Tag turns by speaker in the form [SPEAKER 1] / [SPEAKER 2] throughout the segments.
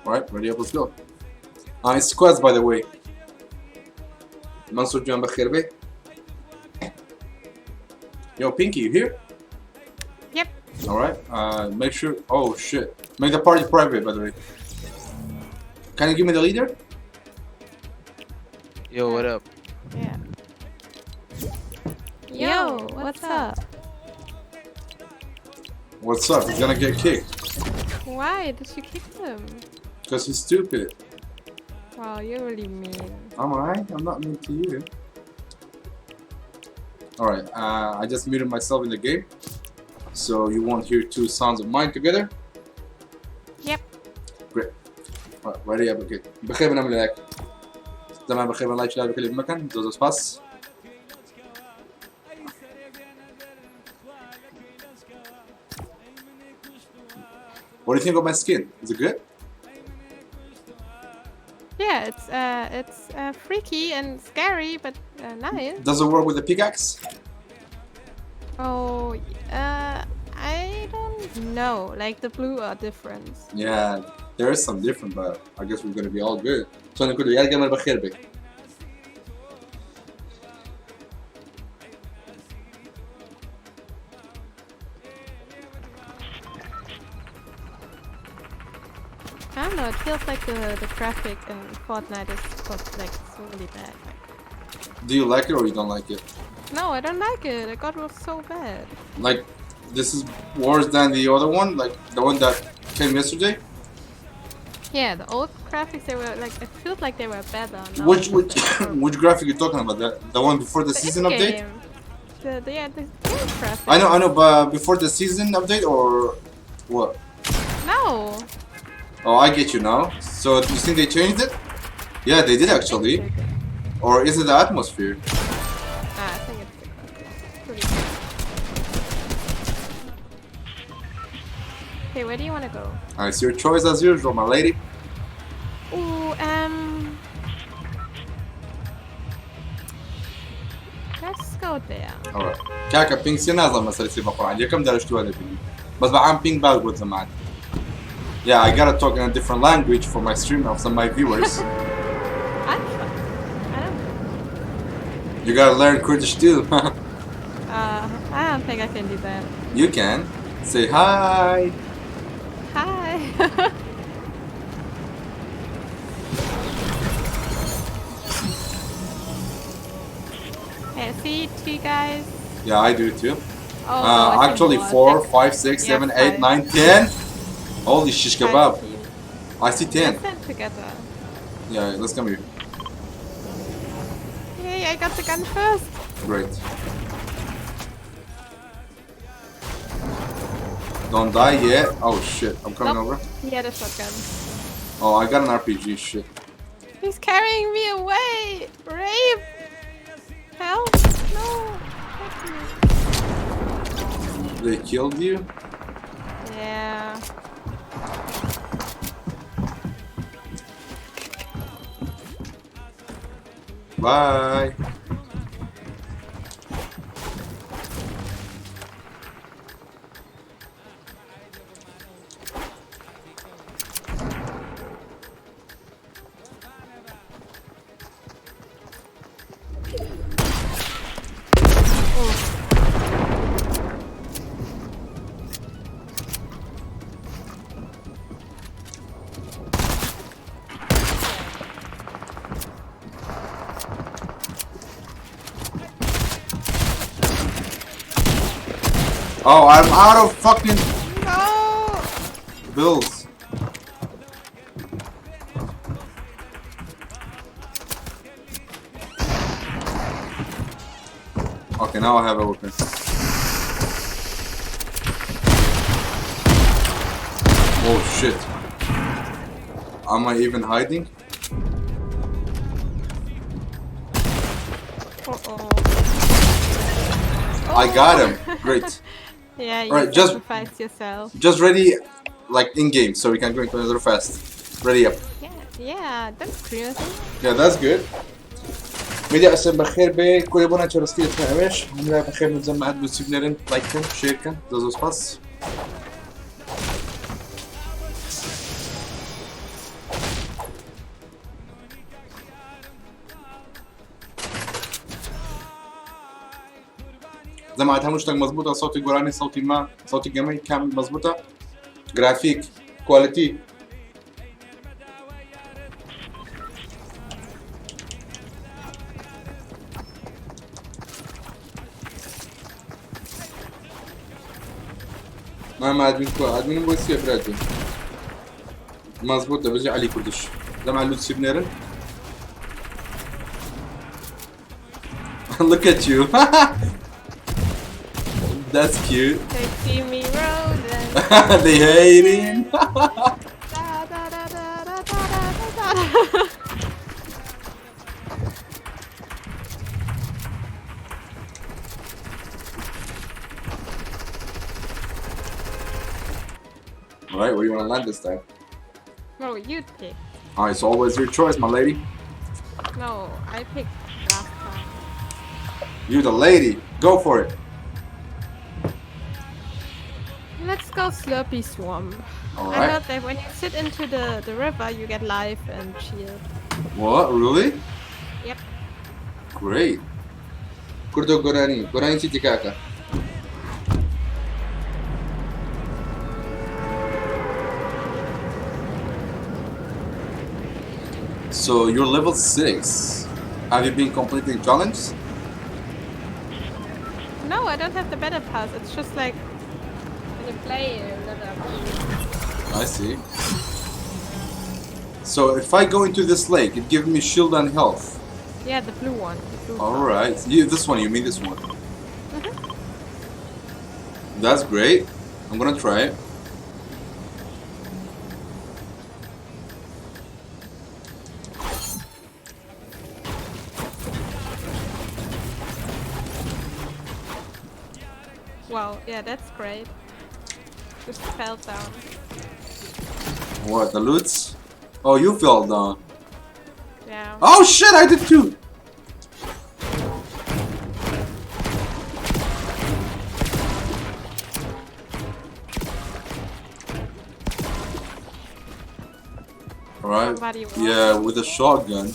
[SPEAKER 1] Alright, ready up, let's go. It's squads, by the way. Mansour John Bakirbe. Yo, Pinky, you here?
[SPEAKER 2] Yep.
[SPEAKER 1] Alright, make sure. Oh shit. Make the party private, by the way. Can you give me the leader?
[SPEAKER 3] Yo, what up?
[SPEAKER 2] Yeah. Yo, what's up?
[SPEAKER 1] What's up? He's gonna get kicked.
[SPEAKER 2] Why did you kick him?
[SPEAKER 1] Because he's stupid.
[SPEAKER 2] Wow, you're really mean.
[SPEAKER 1] Am I? I'm not mean to you. Alright, I just muted myself in the game. So you won't hear two sounds of mine together.
[SPEAKER 2] Yep.
[SPEAKER 1] Great. Alright, ready up, okay. بخير بنعمل هيك. تمام بخير لايك شير بكل مكان. زوزو سباس. What do you think of my skin? Is it good?
[SPEAKER 2] Yeah, it's freaky and scary, but nice.
[SPEAKER 1] Does it work with the pickaxe?
[SPEAKER 2] Oh, I don't know. Like the blue are different.
[SPEAKER 1] Yeah, there is some different, but I guess we're gonna be all good. So نقول يا جماعة بخير بك.
[SPEAKER 2] I don't know, it feels like the graphic in Fortnite is like so really bad. Like,
[SPEAKER 1] do you like it or you don't like it?
[SPEAKER 2] No, I don't like it. It got so bad.
[SPEAKER 1] Like, this is worse than the other one? Like, the one that came yesterday?
[SPEAKER 2] Yeah, the old graphics, they were like, it feels like they were better. Now
[SPEAKER 1] Which
[SPEAKER 2] it's like
[SPEAKER 1] which graphic are you talking about? The one before the
[SPEAKER 2] The
[SPEAKER 1] season update?
[SPEAKER 2] in-game. Yeah, the game graphic.
[SPEAKER 1] I know, but before the season update or what?
[SPEAKER 2] No.
[SPEAKER 1] Oh, I get you now. So, you think they changed it? Yeah, they did actually.
[SPEAKER 2] They did.
[SPEAKER 1] Or is it the atmosphere?
[SPEAKER 2] I think it's the atmosphere. Pretty good. Okay, where do you want to go?
[SPEAKER 1] It's your choice as usual, my lady.
[SPEAKER 2] Ooh, let's go there.
[SPEAKER 1] All right. كاكا بينج سينازا مسألة سيبا قرآن. يكم درجة هذا بينج؟ بس بعام بينج بعد قلت زمان. Yeah, I got to talk in a different language for my stream of some of my viewers.
[SPEAKER 2] I'm fine. I don't know.
[SPEAKER 1] You got to learn Kurdish too.
[SPEAKER 2] I don't think I can do that.
[SPEAKER 1] You can. Say hi.
[SPEAKER 2] Hi. Hey, I see two guys.
[SPEAKER 1] Yeah, I do too.
[SPEAKER 2] Oh, no, I see
[SPEAKER 1] actually
[SPEAKER 2] more.
[SPEAKER 1] 4,
[SPEAKER 2] Like,
[SPEAKER 1] 5, 6,
[SPEAKER 2] yeah,
[SPEAKER 1] 7, 8,
[SPEAKER 2] five.
[SPEAKER 1] 9, 10. Holy shish
[SPEAKER 2] Five
[SPEAKER 1] kebab.
[SPEAKER 2] teams.
[SPEAKER 1] I see 10.
[SPEAKER 2] Let's stand together.
[SPEAKER 1] Yeah, let's come here.
[SPEAKER 2] Hey, I got the gun first.
[SPEAKER 1] Great. Don't die yet. Oh shit, I'm coming
[SPEAKER 2] Nope.
[SPEAKER 1] over.
[SPEAKER 2] He had a shotgun.
[SPEAKER 1] Oh, I got an RPG, shit.
[SPEAKER 2] He's carrying me away! Rape! Help! No! Help me.
[SPEAKER 1] They killed you?
[SPEAKER 2] Yeah.
[SPEAKER 1] Bye. Oh, I'm out of fucking
[SPEAKER 2] No!
[SPEAKER 1] bills. Okay, now I have a weapon. Oh shit. Am I even hiding?
[SPEAKER 2] Uh-oh.
[SPEAKER 1] I got him. Great.
[SPEAKER 2] Yeah, you
[SPEAKER 1] All right, just
[SPEAKER 2] sacrificed yourself.
[SPEAKER 1] Just ready, like in game, so we can go into another fast. Ready up.
[SPEAKER 2] Yeah, yeah, that's cool.
[SPEAKER 1] Yeah, that's good. ميديا أسلم بخير بي كل بنا تشرستي تفهمش هم بخير نتزمع عند سيجنالين لايك كان شير كان دوزوس باس. زەماعەت هەموو شتێک مەزبوطە سەوتی گۆرانی سەوتی ما سەوتی گەمەی کام مەزبوطە گرافیک quality. مام admin کو admin م بۆ چییە براجی مەزبوطە بژی عەلی کوردش زەما لوتسی بنێرن. Look at you. That's cute.
[SPEAKER 2] They see me rolling.
[SPEAKER 1] They hating.
[SPEAKER 2] Da, da, da, da, da, da, da, da, da.
[SPEAKER 1] All right, where do you want to land this time?
[SPEAKER 2] No, you pick.
[SPEAKER 1] All right, it's always your choice, my lady.
[SPEAKER 2] No, I picked last time.
[SPEAKER 1] You're the lady. Go for it.
[SPEAKER 2] Let's go Slurpy Swamp.
[SPEAKER 1] All
[SPEAKER 2] I
[SPEAKER 1] right.
[SPEAKER 2] heard that when you sit into the river, you get life and shield.
[SPEAKER 1] What? Really?
[SPEAKER 2] Yep.
[SPEAKER 1] Great. Kurdo Gorani. Gorani Titicaca. So you're level 6. Have you been completing challenges?
[SPEAKER 2] No, I don't have the battle pass. It's just like when you play, you level up.
[SPEAKER 1] I see. So if I go into this lake, it gives me shield and health.
[SPEAKER 2] Yeah, the blue one. The blue
[SPEAKER 1] All
[SPEAKER 2] one.
[SPEAKER 1] right. You, this one, you mean this one? That's great. I'm gonna try it.
[SPEAKER 2] Wow, yeah, that's great. Just fell down.
[SPEAKER 1] What, the loots? Oh, you fell down.
[SPEAKER 2] Yeah.
[SPEAKER 1] Oh shit, I did too! All right.
[SPEAKER 2] Somebody walked.
[SPEAKER 1] Yeah, with a shotgun.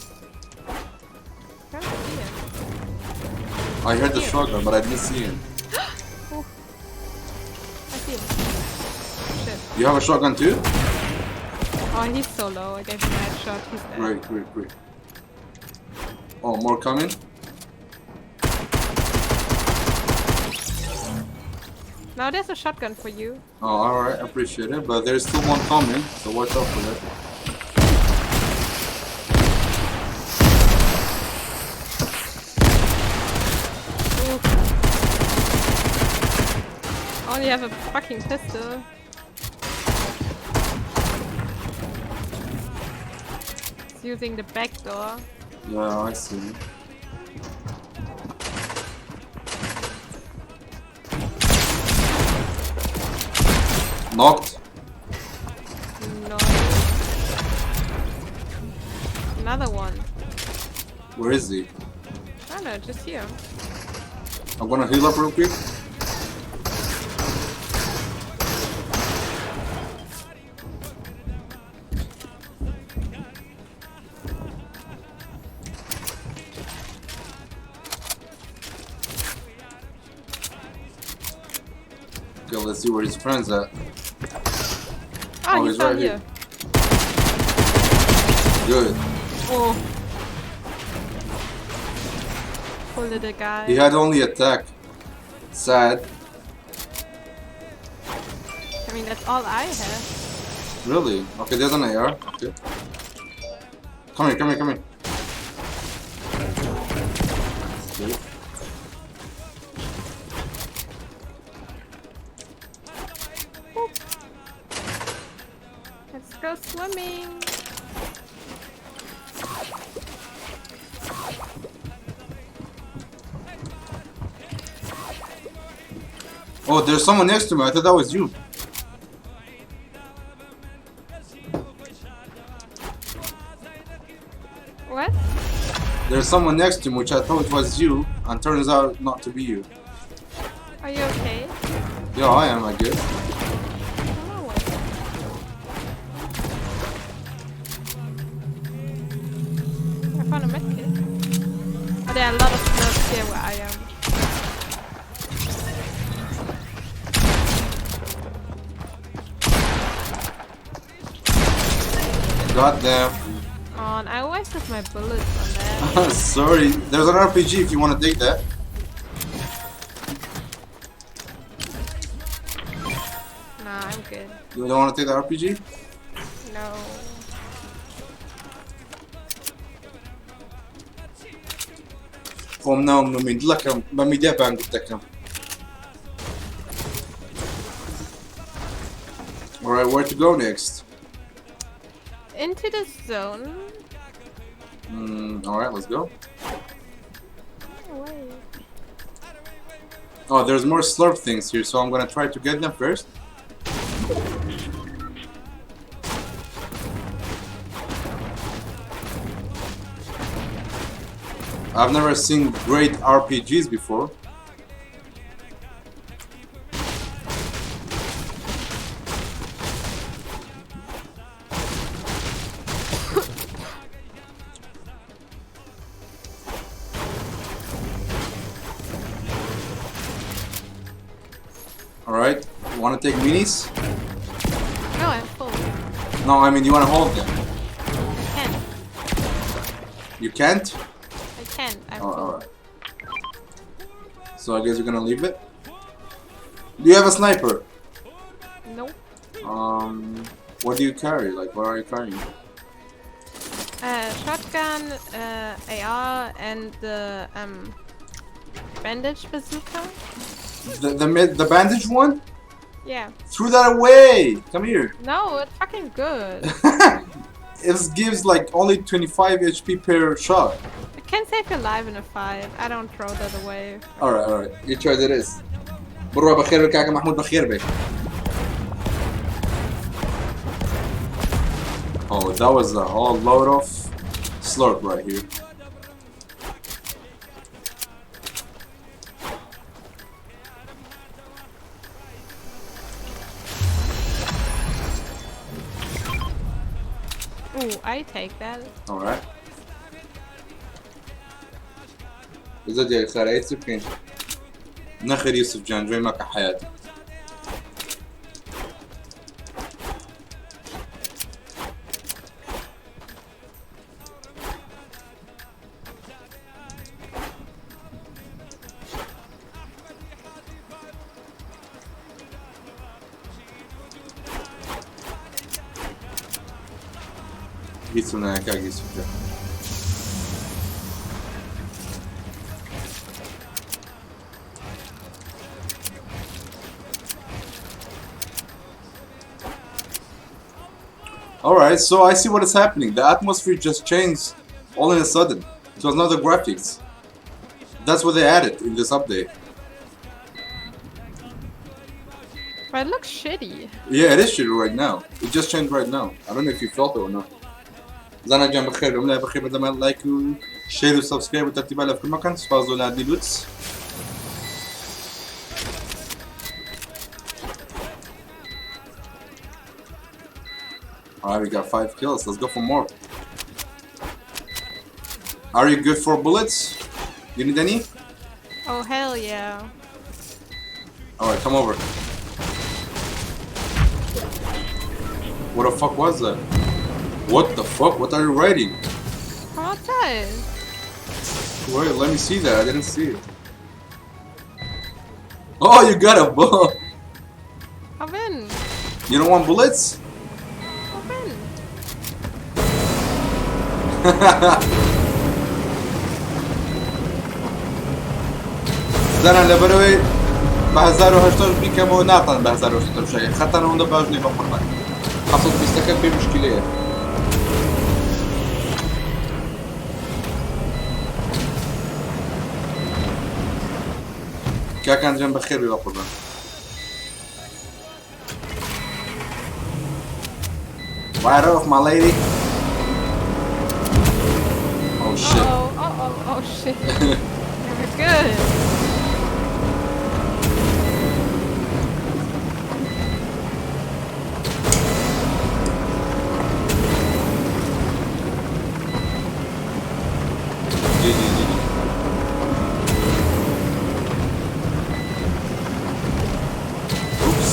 [SPEAKER 2] Can't see him.
[SPEAKER 1] I heard the
[SPEAKER 2] Here.
[SPEAKER 1] shotgun, but I didn't see him.
[SPEAKER 2] Oh. I see him. Shit.
[SPEAKER 1] You have a shotgun too?
[SPEAKER 2] Oh, he's so low. I gave him a headshot. He's dead.
[SPEAKER 1] Great, great, great. Oh, more coming?
[SPEAKER 2] Now there's a shotgun for you.
[SPEAKER 1] Oh, alright, I appreciate it, but there's still one coming, so watch out for that.
[SPEAKER 2] Ooh. I only have a fucking pistol. It's using the back door.
[SPEAKER 1] Yeah, I see. Knocked.
[SPEAKER 2] No. Another one.
[SPEAKER 1] Where is he?
[SPEAKER 2] I don't know, just here.
[SPEAKER 1] I'm gonna heal up real quick. Okay, let's see where his friend's at.
[SPEAKER 2] Oh,
[SPEAKER 1] Oh,
[SPEAKER 2] he's,
[SPEAKER 1] he's
[SPEAKER 2] down
[SPEAKER 1] right here.
[SPEAKER 2] here.
[SPEAKER 1] Good.
[SPEAKER 2] Oh. Poor little guy.
[SPEAKER 1] He had only attack. Sad.
[SPEAKER 2] I mean, that's all I have.
[SPEAKER 1] Really? Okay, there's an AR. Okay. Come here, come here, come here. Okay.
[SPEAKER 2] Let's go swimming.
[SPEAKER 1] Oh, there's someone next to me. I thought that was you.
[SPEAKER 2] What?
[SPEAKER 1] There's someone next to me, which I thought was you, and turns out not to be you.
[SPEAKER 2] Are you okay?
[SPEAKER 1] Yeah, I am, I guess.
[SPEAKER 2] Oh. I found a medkit. Oh, there are a lot of slurps here where I am.
[SPEAKER 1] Got them.
[SPEAKER 2] On, I wasted my bullets on that.
[SPEAKER 1] Sorry. There's an RPG if you want to take that.
[SPEAKER 2] Nah, I'm good.
[SPEAKER 1] You don't want to take the RPG?
[SPEAKER 2] No.
[SPEAKER 1] خۆم ناوم نومین دڵەکەم بە میدیا بانگت دەکەم. Alright, where to go next?
[SPEAKER 2] Into the zone.
[SPEAKER 1] Alright, let's go.
[SPEAKER 2] Oh, wait.
[SPEAKER 1] Oh, there's more slurp things here, so I'm gonna try to get them first. I've never seen great RPGs before. All right, you want to take minis?
[SPEAKER 2] No, I'm full.
[SPEAKER 1] No, I mean you want to hold them.
[SPEAKER 2] I can't.
[SPEAKER 1] You can't?
[SPEAKER 2] I can't. I'm
[SPEAKER 1] Oh,
[SPEAKER 2] full.
[SPEAKER 1] all right. So I guess you're going to leave it? Do you have a sniper?
[SPEAKER 2] Nope.
[SPEAKER 1] What do you carry? What are you carrying?
[SPEAKER 2] Shotgun, AR, and the bandage bazooka.
[SPEAKER 1] The bandage one?
[SPEAKER 2] Yeah.
[SPEAKER 1] Threw that away! Come here.
[SPEAKER 2] No, it's fucking good.
[SPEAKER 1] It gives only 25 HP per shot.
[SPEAKER 2] It can save your life in a fight. I don't throw that away.
[SPEAKER 1] All right, all right. You try this. برو بخير كاكا محمود بخير بك. Oh, that was a whole load of slurp right here.
[SPEAKER 2] Ooh, I take that.
[SPEAKER 1] All right. إذا جاي خير سكين. نخر يوسف جان جوي ماك حياتي. گیسونه کاک یوسف جان. All right, so I see what is happening. The atmosphere just changed all in a sudden. It was not the graphics. That's what they added in this update.
[SPEAKER 2] But it looks shitty.
[SPEAKER 1] Yeah, it is shitty right now. It just changed right now. I don't know if you felt it or not. زانا جان بخير وملا بخير بدل لايك وشير وسبسكرايب وترتيب على في كل مكان. سباز لنا لوتس. All right, we got 5 kills. Let's go for more. Are you good for bullets? You need any?
[SPEAKER 2] Oh, hell yeah.
[SPEAKER 1] All right, come over. What the fuck was that? What the fuck? What are you writing?
[SPEAKER 2] Come outside.
[SPEAKER 1] Wait, let me see that. I didn't see it. Oh, you got a bow.
[SPEAKER 2] Hop in.
[SPEAKER 1] You don't want bullets?
[SPEAKER 2] Hop in.
[SPEAKER 1] زانا لەبەرەوەی بە هەزار و هەشتاش بیکەمەوە ناتان بە هەزار و هەشتاش شەیە. خەتان ئەوەندە باش نییە بە قوربان. حەفت بیستەکە پێ مشکلەیە. کاکان جان بەخێر بێ بە قوربان. Right off, my lady. Oh shit.
[SPEAKER 2] Uh-oh, uh-oh, oh shit. We're good.
[SPEAKER 1] GG, GG. Oops.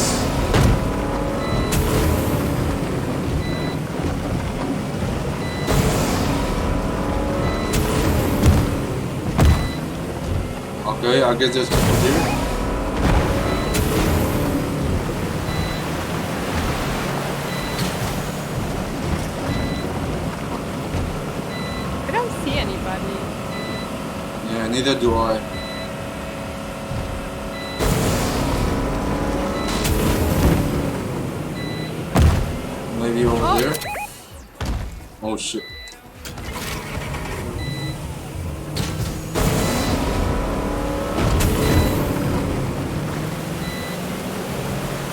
[SPEAKER 1] Okay, I guess there's people here.
[SPEAKER 2] I don't see anybody.
[SPEAKER 1] Yeah, neither do I. Maybe over
[SPEAKER 2] Oh.
[SPEAKER 1] there. Oh shit.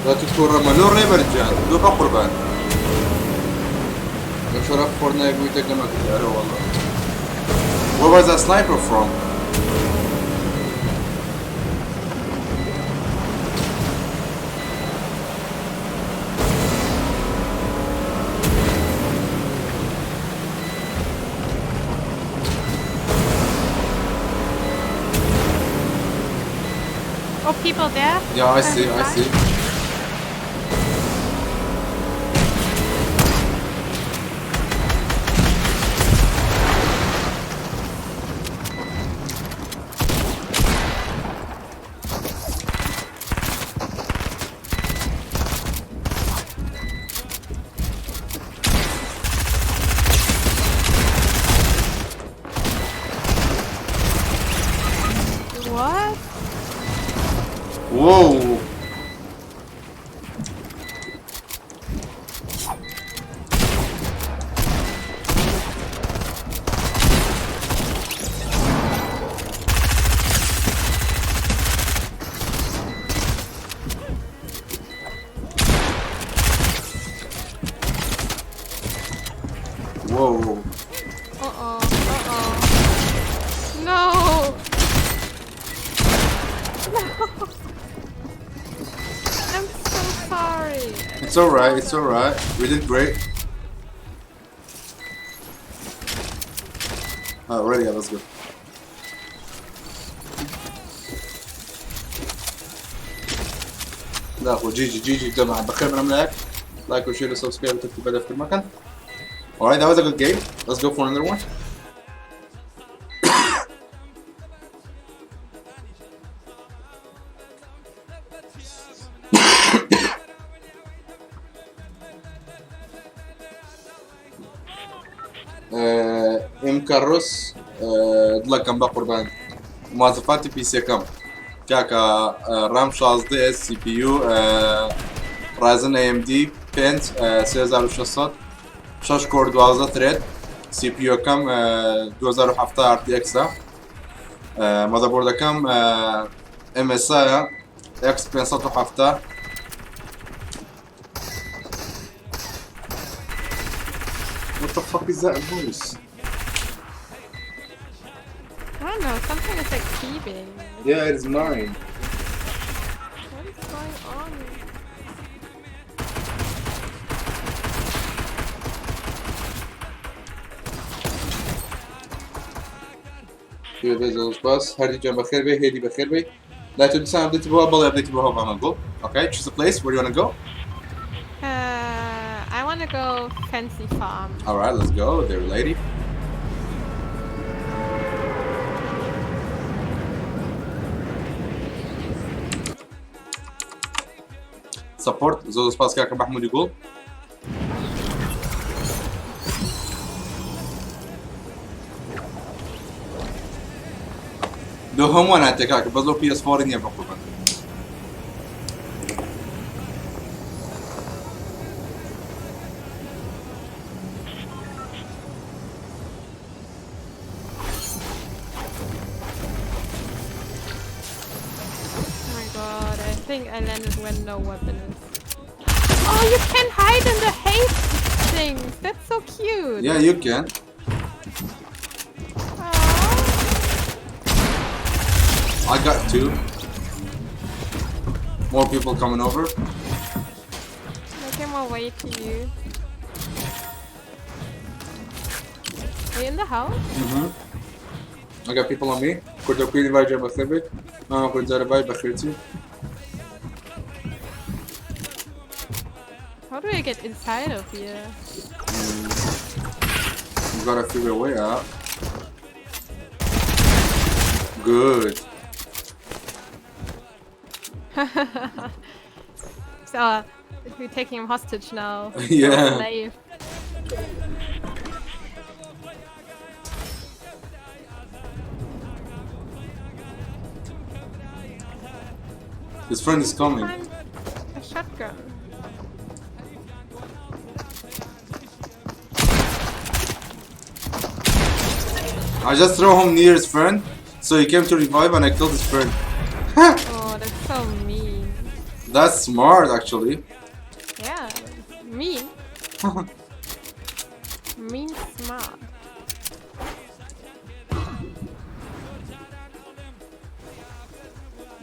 [SPEAKER 1] لا تتورم لو ريبر جان لو بقربان شرف فورتنايت بويتك لما كنت والله. Where was that sniper from?
[SPEAKER 2] Oh, people there?
[SPEAKER 1] Yeah, I see, I see.
[SPEAKER 2] What?
[SPEAKER 1] Whoa! Whoa.
[SPEAKER 2] Uh-oh, uh-oh. No! No! I'm so sorry.
[SPEAKER 1] It's alright, it's alright. We did great. Ready, yeah, let's go. لا اخو GG GG جماعة بخير من like like و share و subscribe وتكتب بدأ في كل مكان. Alright, that was a good game. Let's go for another one. ام كاروس دڵەکەم بە قوربان موازفاتی پیسەکەم کاکە ڕام 16 CPU Ryzen AMD 5 3600 6 core 12 thread CPU-ەکەم 2007 RTX motherboard ەکەم MSI X 507. What the fuck is that voice?
[SPEAKER 2] I don't know, something is like beeping.
[SPEAKER 1] Yeah, it is mine.
[SPEAKER 2] What is going on?
[SPEAKER 1] سپاس هەردی جان بەخێر بێ هێدی بەخێر بێ لا تو دیسان update بۆ بەڵێ update بۆ هەڵبانە go. Okay, choose a place. Where do you want to go?
[SPEAKER 2] I want to go fancy farm.
[SPEAKER 1] All right, let's go there, lady. Support زۆر سپاس کاکە محمودی گوڵ. لۆ هەمووان هاتێ کاکە بەس لۆ PS4 نییە بە قوربان.
[SPEAKER 2] Oh my god, I think I landed when no weapon is. Oh, you can hide in the hay things! That's so cute!
[SPEAKER 1] Yeah, you can.
[SPEAKER 2] Aww.
[SPEAKER 1] I got two. More people coming over.
[SPEAKER 2] Making my way to you. Are you in the house?
[SPEAKER 1] Mm-hmm. I got people on me. كنت كوين باي جاب بخيرك. كنت زارا باي بخيرتي.
[SPEAKER 2] How do I get inside of here?
[SPEAKER 1] You got to figure a way out. Good.
[SPEAKER 2] So, we're taking him hostage now.
[SPEAKER 1] Yeah.
[SPEAKER 2] Slave.
[SPEAKER 1] His friend is coming.
[SPEAKER 2] Find a shotgun.
[SPEAKER 1] I just throw him near his friend, so he came to revive and I killed his friend.
[SPEAKER 2] Oh, that's so mean.
[SPEAKER 1] That's smart, actually.
[SPEAKER 2] Yeah, mean. Mean smart.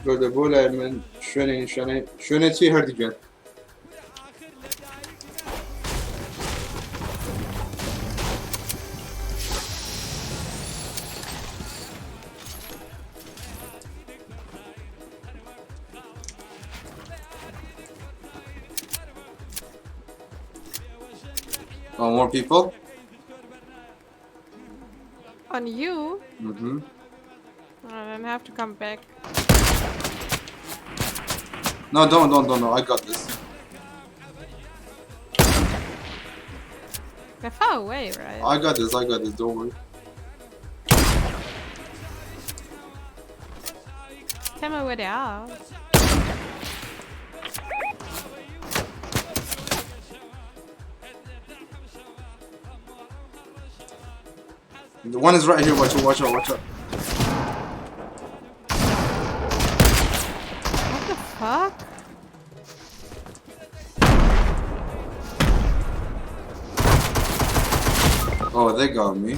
[SPEAKER 1] گردەبۆ لای من شوێنێ نیشانەی شوێنێ چی هەردیگەن. Oh, more people?
[SPEAKER 2] On you?
[SPEAKER 1] Mm-hmm.
[SPEAKER 2] I then have to come back.
[SPEAKER 1] No, don't, don't, don't, no. I got this.
[SPEAKER 2] They're far away, right?
[SPEAKER 1] I got this, I got this, don't worry.
[SPEAKER 2] Tell me where they are.
[SPEAKER 1] The one is right here, watch out, watch out, watch out.
[SPEAKER 2] What the fuck?
[SPEAKER 1] Oh, they got me.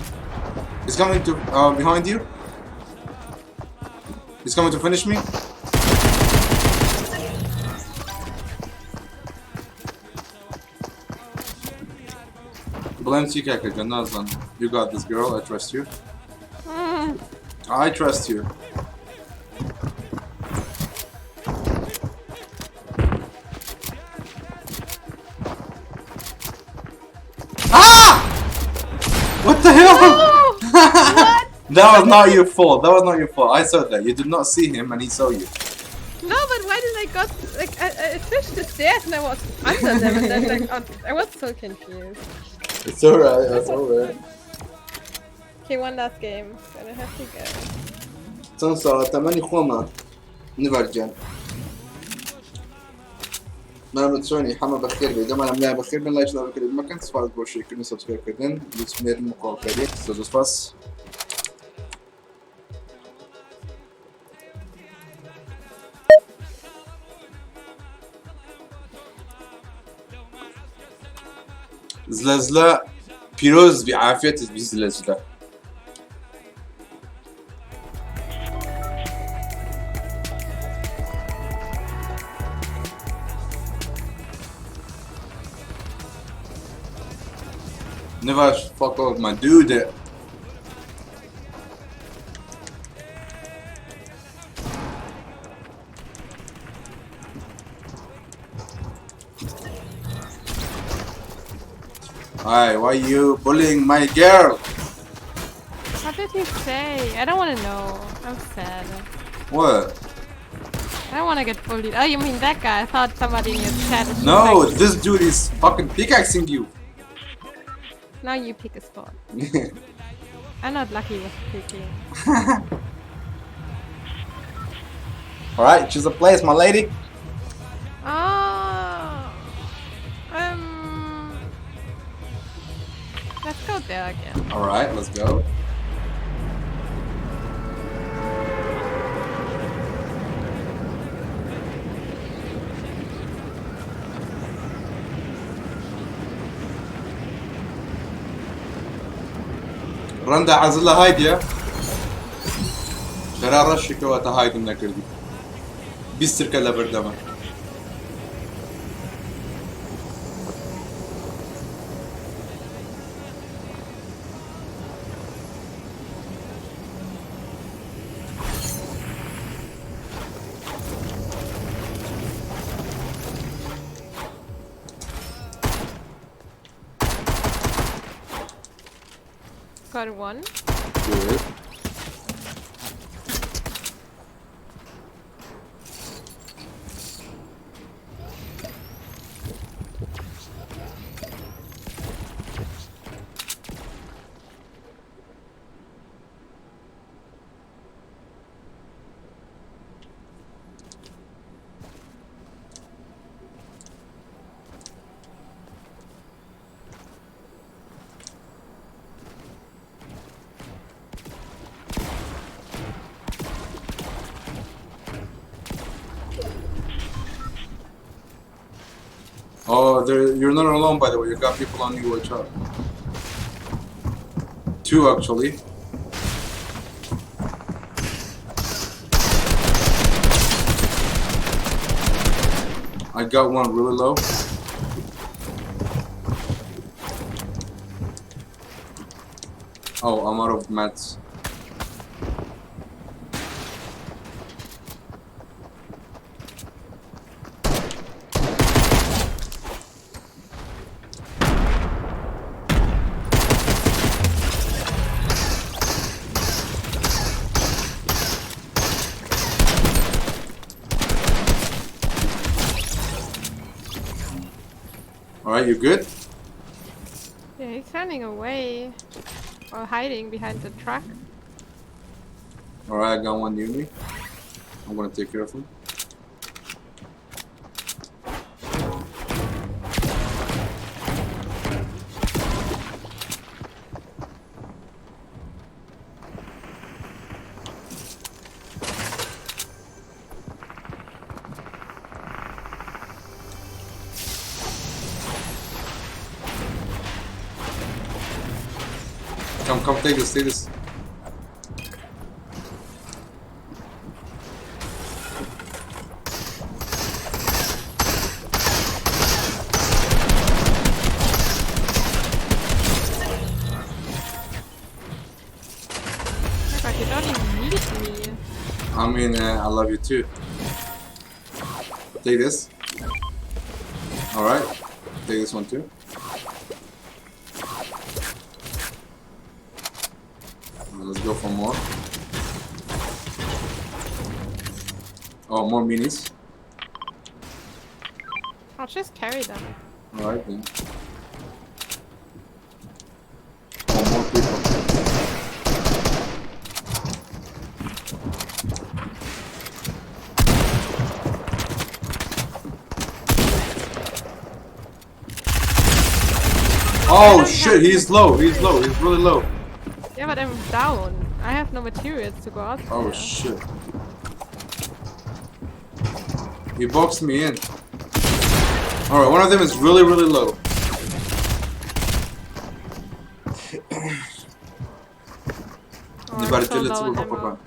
[SPEAKER 1] He's coming to, behind you. He's coming to finish me. Blame TKK, Nazan. You got this girl, I trust you. I trust you. Ah! What the hell?
[SPEAKER 2] No! What?
[SPEAKER 1] That was not your fault. That was not your fault. I saw that. You did not see him and he saw you.
[SPEAKER 2] No, but why did I got like I fished the stairs and I was under them and then like on, I was so confused.
[SPEAKER 1] It's alright. It's alright.
[SPEAKER 2] Okay, one last game. Then I have to go.
[SPEAKER 1] چەند ساڵە تەمەنی خۆمە نڤەرگیان مەرمە چۆنی حەمە بەخێر بێ دەمانم لای بەخێر بن لایک بکرێت مەکەن سپاس بۆ شێرکردن و سبسکرایبکردن لوتفمێرن و کۆڵکەریت زۆر زۆر سپاس. زلزلە پیرۆز بی عافیەتت بی زلزلە. Never fuck off my dude. Hi, why you bullying my girl?
[SPEAKER 2] What did he say? I don't want to know. I'm sad.
[SPEAKER 1] What?
[SPEAKER 2] I don't want to get bullied. Oh, you mean that guy? I thought somebody in your chat is
[SPEAKER 1] No,
[SPEAKER 2] like,
[SPEAKER 1] this dude is fucking pickaxing you.
[SPEAKER 2] Now you pick a spot. I'm not lucky with picking.
[SPEAKER 1] All right, choose a place, my lady.
[SPEAKER 2] Oh, let's go there again.
[SPEAKER 1] All right, let's go. رندا عزلة هايديا خرا رشك وقت هايد من كردي بيستر كلا بردما.
[SPEAKER 2] Got one.
[SPEAKER 1] Good. Oh, there, you're not alone, by the way. You got people on you. Watch out. Two, actually. I got one really low. Oh, I'm out of mats. Alright, you good?
[SPEAKER 2] Yeah, he's running away. Or hiding behind the truck.
[SPEAKER 1] Alright, I got one near me. I'm gonna take care of him. Come, come, take this, take this.
[SPEAKER 2] Oh my god, you don't even need me.
[SPEAKER 1] I mean, I love you too. Take this. Alright. Take this one too. Let's go for more. Oh, more minis.
[SPEAKER 2] I'll just carry them.
[SPEAKER 1] Alright then. Oh, more people. Oh shit, he's low, he's low, he's really low.
[SPEAKER 2] Yeah, but I'm down. I have no materials to go out
[SPEAKER 1] Oh
[SPEAKER 2] there.
[SPEAKER 1] shit. He boxed me in. Alright, one of them is really, really low.
[SPEAKER 2] Oh, I'm so low on ammo.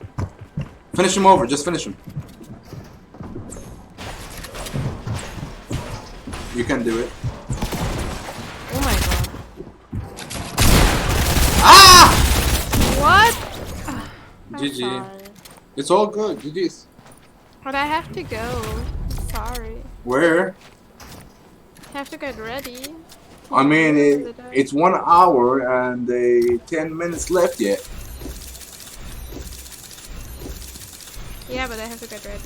[SPEAKER 1] Finish him over, just finish him. You can do it.
[SPEAKER 2] Oh my god.
[SPEAKER 1] Ah!
[SPEAKER 2] What? I'm
[SPEAKER 1] GG.
[SPEAKER 2] sorry.
[SPEAKER 1] It's all good, GG's.
[SPEAKER 2] But I have to go. I'm sorry.
[SPEAKER 1] Where?
[SPEAKER 2] I have to get ready.
[SPEAKER 1] I mean,
[SPEAKER 2] The day.
[SPEAKER 1] it's 1 hour and 10 minutes left yet.
[SPEAKER 2] Yeah, but I have to get ready.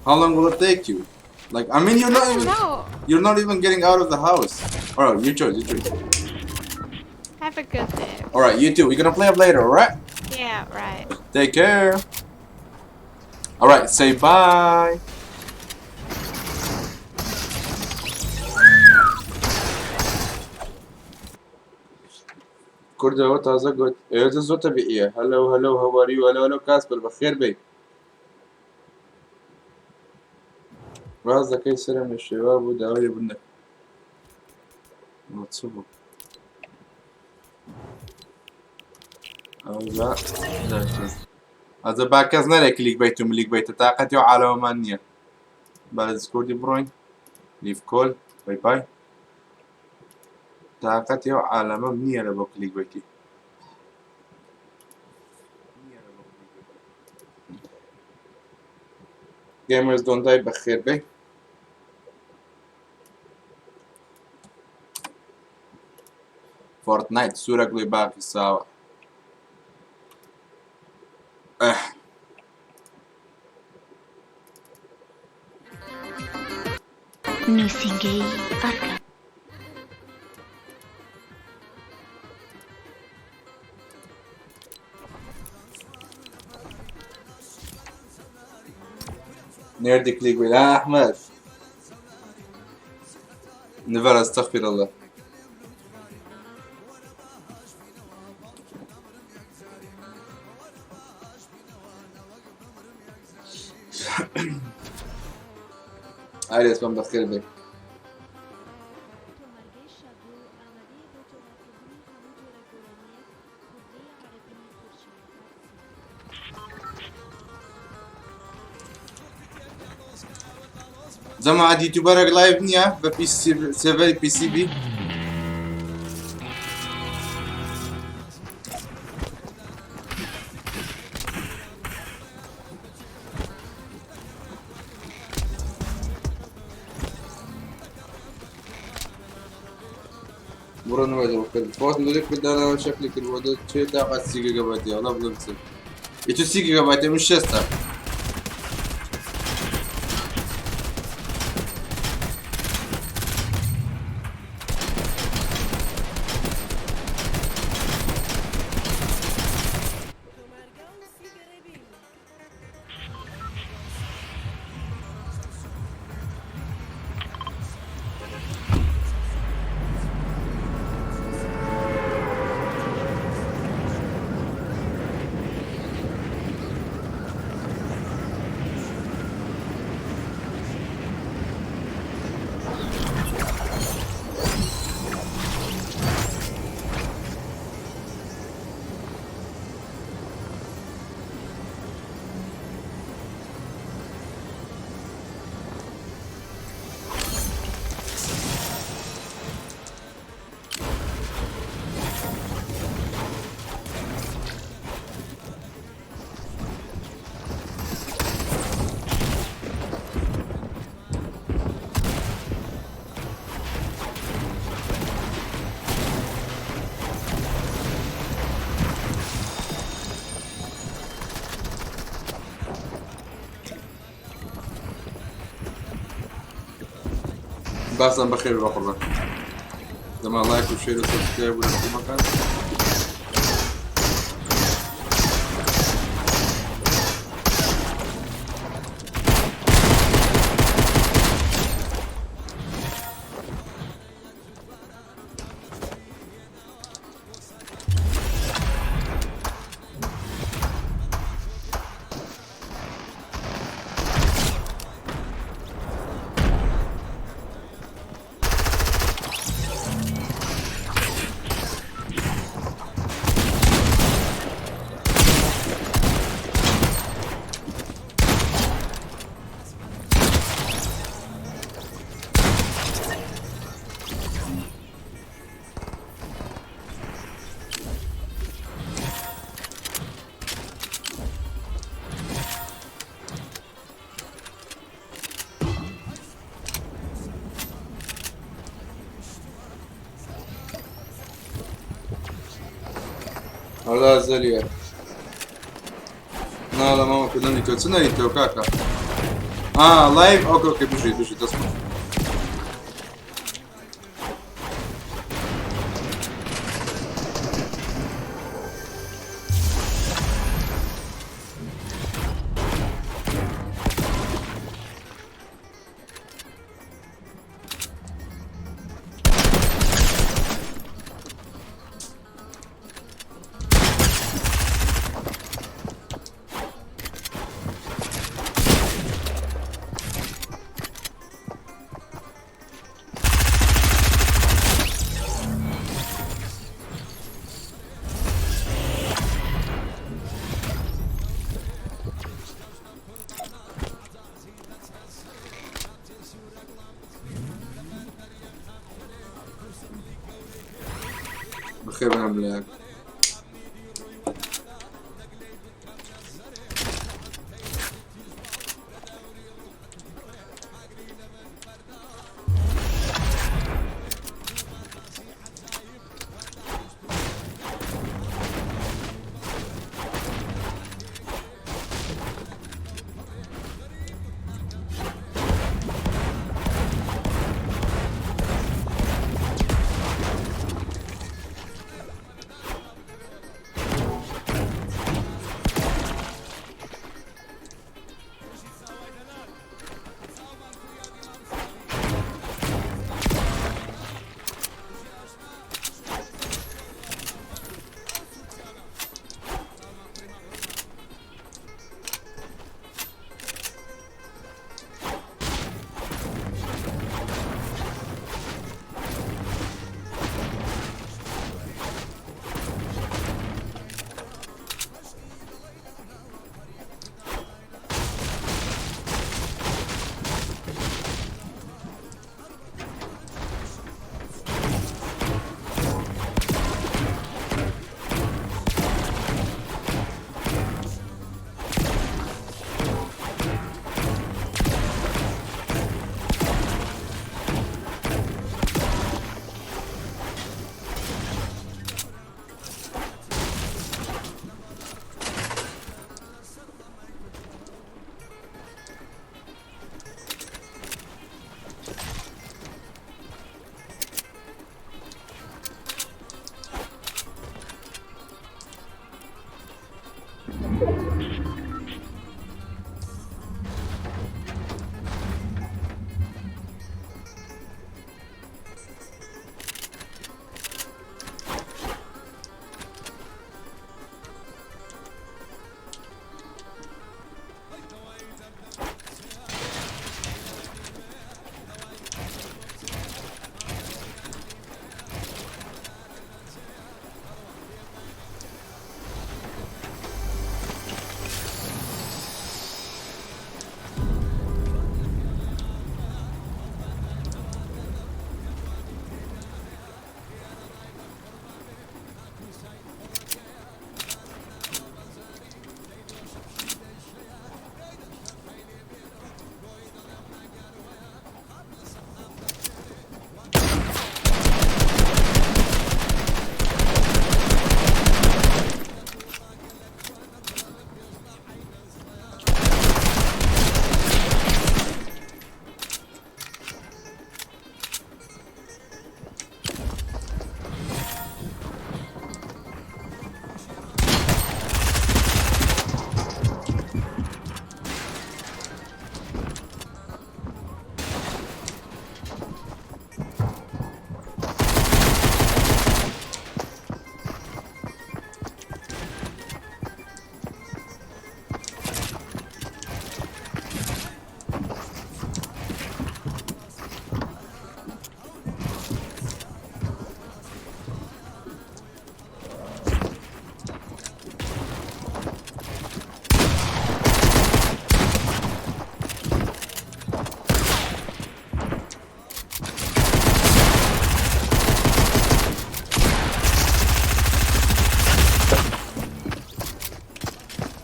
[SPEAKER 1] How long will it take you? Like, I mean, you're not
[SPEAKER 2] I don't
[SPEAKER 1] even
[SPEAKER 2] know.
[SPEAKER 1] you're not even getting out of the house. All right, you choose, you choose.
[SPEAKER 2] Have a good day.
[SPEAKER 1] All right, you too. We're gonna play up later, all right?
[SPEAKER 2] Yeah, right.
[SPEAKER 1] Take care. All right, say bye. کوردەوە تازە گوت ئێوە زۆر تەبیعیە. Hello, hello, how are you? Hello, hello, کاسپەر بەخێر بێی. ڕاست دەکەی سەرم لە شێوا بوو داوای لێبوردن دەکەم. چ بوو؟ ئەوجا ئەجە با کەس نەرێ clickbait و ملیک بیتە تاقەتی و عالەمەمان نییە. با لە Discord ی بڕۆین. Leave call, bye bye. تاقەتی و عالەمەم نییە لە بۆ clickbait ی. Gamers don't die بەخێر بێی. Fortnite سوورە گوڵی باقی ساوە.
[SPEAKER 3] نووسینگەی ئەرکە.
[SPEAKER 1] نيردي كليك بيت آه أحمد نفر استغفر الله. ئاری ئەسپم بەخێر بێ. جەماعەت یوتیوبەرێک live نییە بە سێڤەری PC بی؟ ئیتر سی گیگابایت من شێستە. باسم بەخێر بە قوڕبان دەما لایک و share و subscribe و لەکومەکان. ئەڵا زەلیە ناڵە مامە کردنی تۆ چ نەری تۆ کاکە ئا live okay okay بژی بژی دەست خۆش. بەخێر بێن لایەک.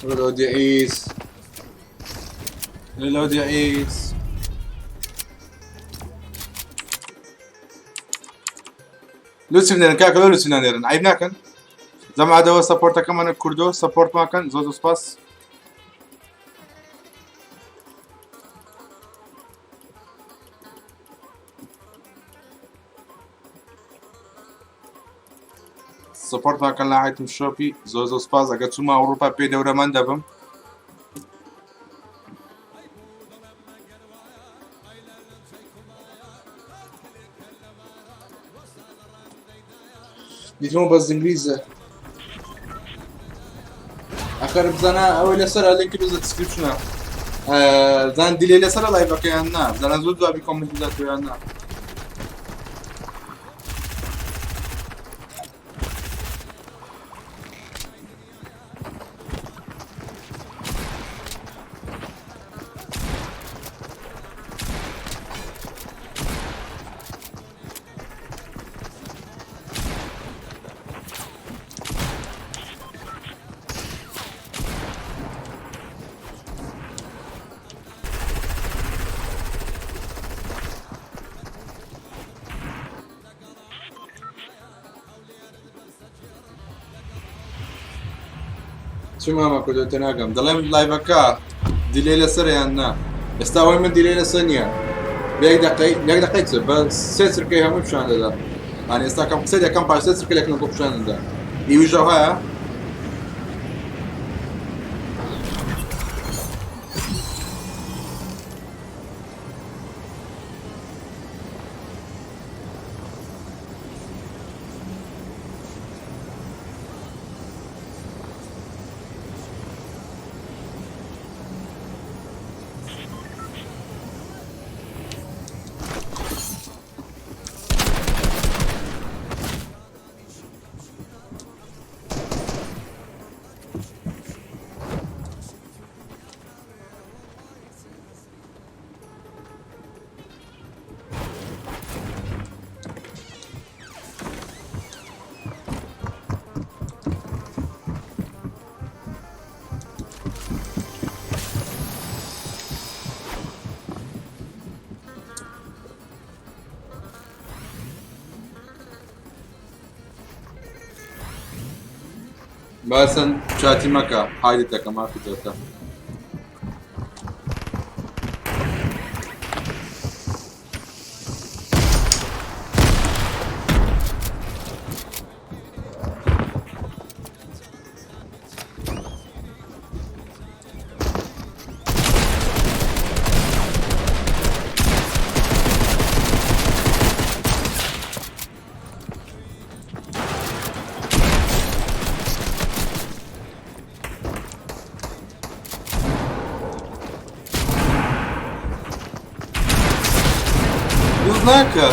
[SPEAKER 1] Reload يا ايس، reload يا ايس. لوسی بنێرن کاکە، لۆ لوسی نانێرن؟ عیب ناکەن جەماعەتەوە سەپۆرتەکەمانە کوردۆ سەپۆرتماکەن. زۆر زۆر سپاس. سەپۆرتماکەن لە item shop ی. زۆر زۆر سپاس. ئەگەر چوومە ئەوروپا پێی دەورەمەند دەبم. دیتمەوە بەس ئینگلیزە. ئەخەر بزانە ئەوەی لەسەر لینکی بزە description ە. زان delay لەسەر live ەکەیان نا، زانە زۆر جوابی comment بداتەوە نا. چی مامە کوردۆ تێناگەم، دەڵێم live ەکە delay لەسەر یان نا؟ ئێستا ئەوەی من delay لەسەر نییە. بە یەک دقەی، یەک دقەی چ، بە سێ چرکەی هەمووی پیشان دەدا. یعنی ئێستا کەم قسەی دەکەم پاش سێ چرکە لەکنە بۆ پیشان دەدا. ئیویش ئەوهایە؟ باسن چاتی مەکە، hide ت دەکەم مافی تۆتە. دوز ناکە.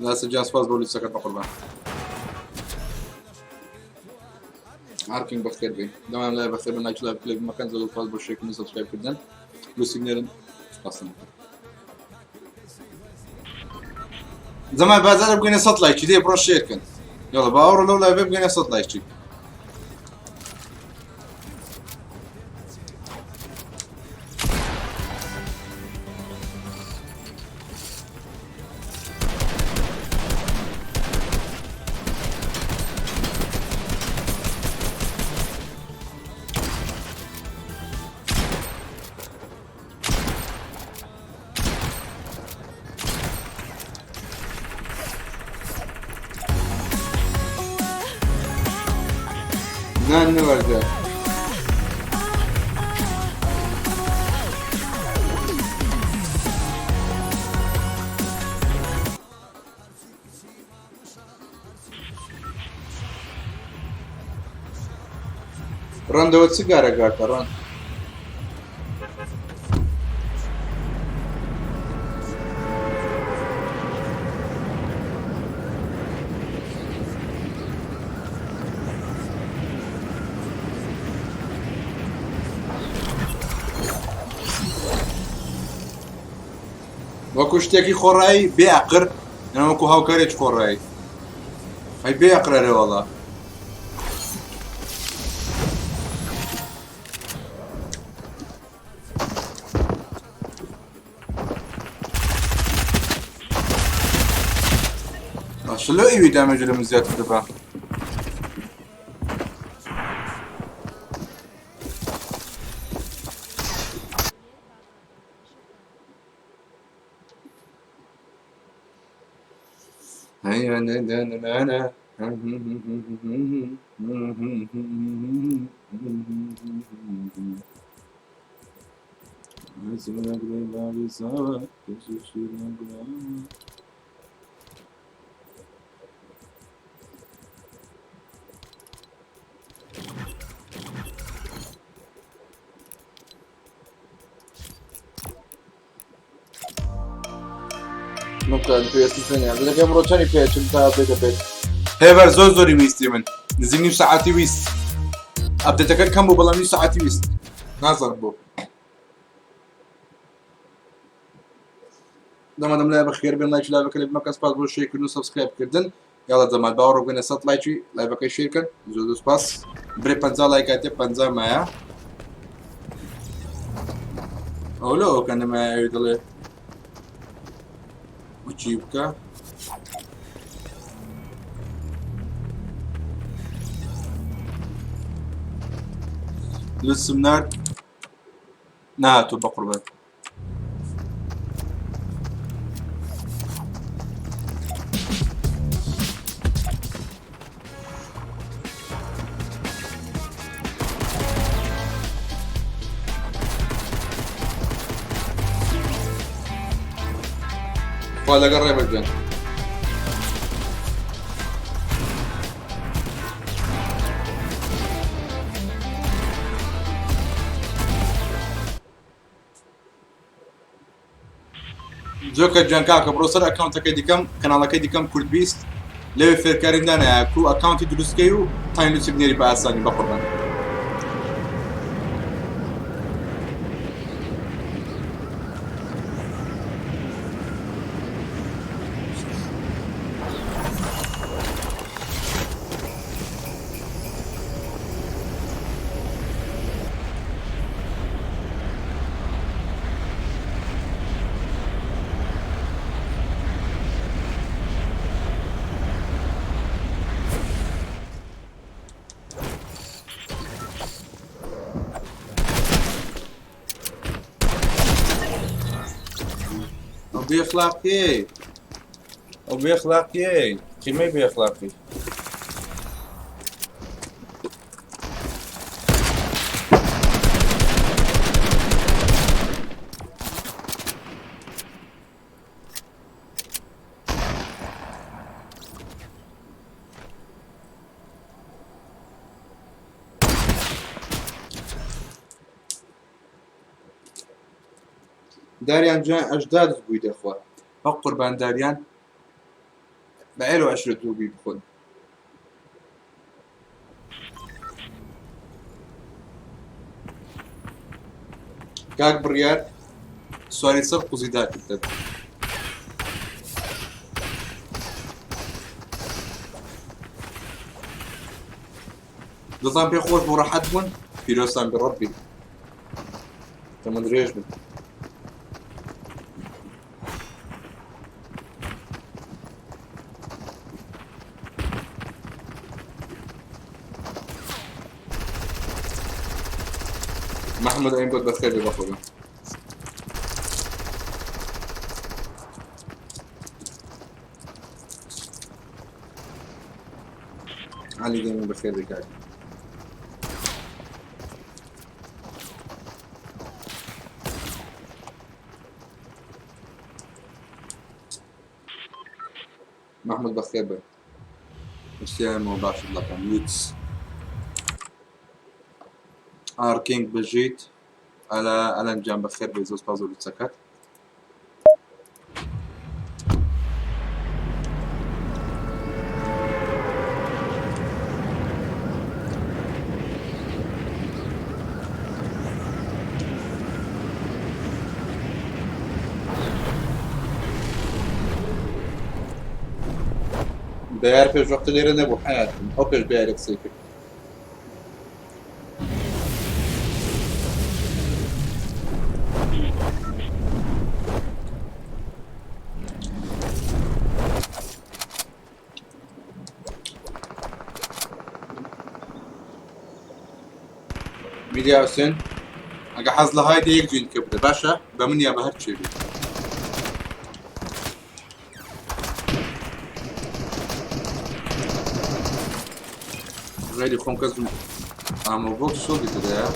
[SPEAKER 1] لاسف گیان سپاس بۆ لوتسەکەت بەقوربان. هەرکینگ بەخێر بێ دەمان لای بەخێر بن. لایک لایک لایک مەکەن. زۆر سپاس بۆ share کردن، subscribe کردن. لوسیک نێرن سپاسن. زەمان بازار بگەینە 100 لایکی دێ بڕۆ share کەن. یاڵا با ئەوڕۆ لەو live ە بگەینە 100 لایکی. نان نوەردە. ڕەندەوە چ گارەگاتە ڕەند؟ وەکو شتێکی خۆڕایی بێ ئەقر یان وەکو هاوکارێکی خۆڕایی ئەی بێ ئەقرەرێ وەڵا. باشە لۆ ئیوی دامێج لە من زیاتر دەبا. هێبەر زۆر زۆری ویستی من نزیک نیو سەعاتی ویست update ەکە کەم بوو بەڵام نیو سەعاتی ویست نازانم بۆ دەمەدەم لای بەخێر بێن لایکی live ەکە لێ بمەکە سپاس بۆ share کردن و subscribe کردن یاڵە جەمال باوەڕ بگەنە 100 لایکی live ەکەی share کەن زۆر زۆر سپاس برێ 50 لایکاتێ 50 مایە ئەو لە ئەوکە نەمایە ئەوی دەڵێ وچی بکە لسم نارد نهاتوو بەقوربان. خوا لەگەڵ ڕێبەر گیان. جۆکەر گیان کاکە بڕۆ سەر ئەکاونتەکەی دیکەم کەناڵەکەی دیکەم کورد 20 لەوێ فێرکاریم دانایە کو ئەکاونتی دروستکەی و تاین لوسی بنێری بە ئاسانی بەقوربان. ئەو بێخلاقیەی ئەو بێخلاقیەی قیمەی بێخلاقی داریان جان ئەژداد گوی دەخوا بە قوربان داریان بە ئێرە ئەشرەت و گوی بخۆن. کاک بڕیار سواری سەر قوزی داکردن. دڵتان پێ خۆش بوو ڕەحەت بوون پیرۆزتان بێ ڕەبی تەمەن درێژ بن. محمد ئەیم گوت بەخێر بێ بەخۆ علی گەیمینگ بەخێر بێ کاک. محمود بەخێر بێ. پرسیارمەوە باشت لەکەم ویتس ئار کینگ بژیت ئەلا ئەلەن گیان بەخێر بێ زۆر سپاس بۆ لوتسەکەت. بەیار پێش وەختە لێرە نەبوو حەیاتم ئەو پێش بەیارە قسەی کرد. میدیا حوسێن ئەگە حەز لە های دە یەک جوین کە بدە باشە بە من یا بە هەر چێ بێت. غیری خۆم کەس ئامۆ بۆکس شۆکی تدایە.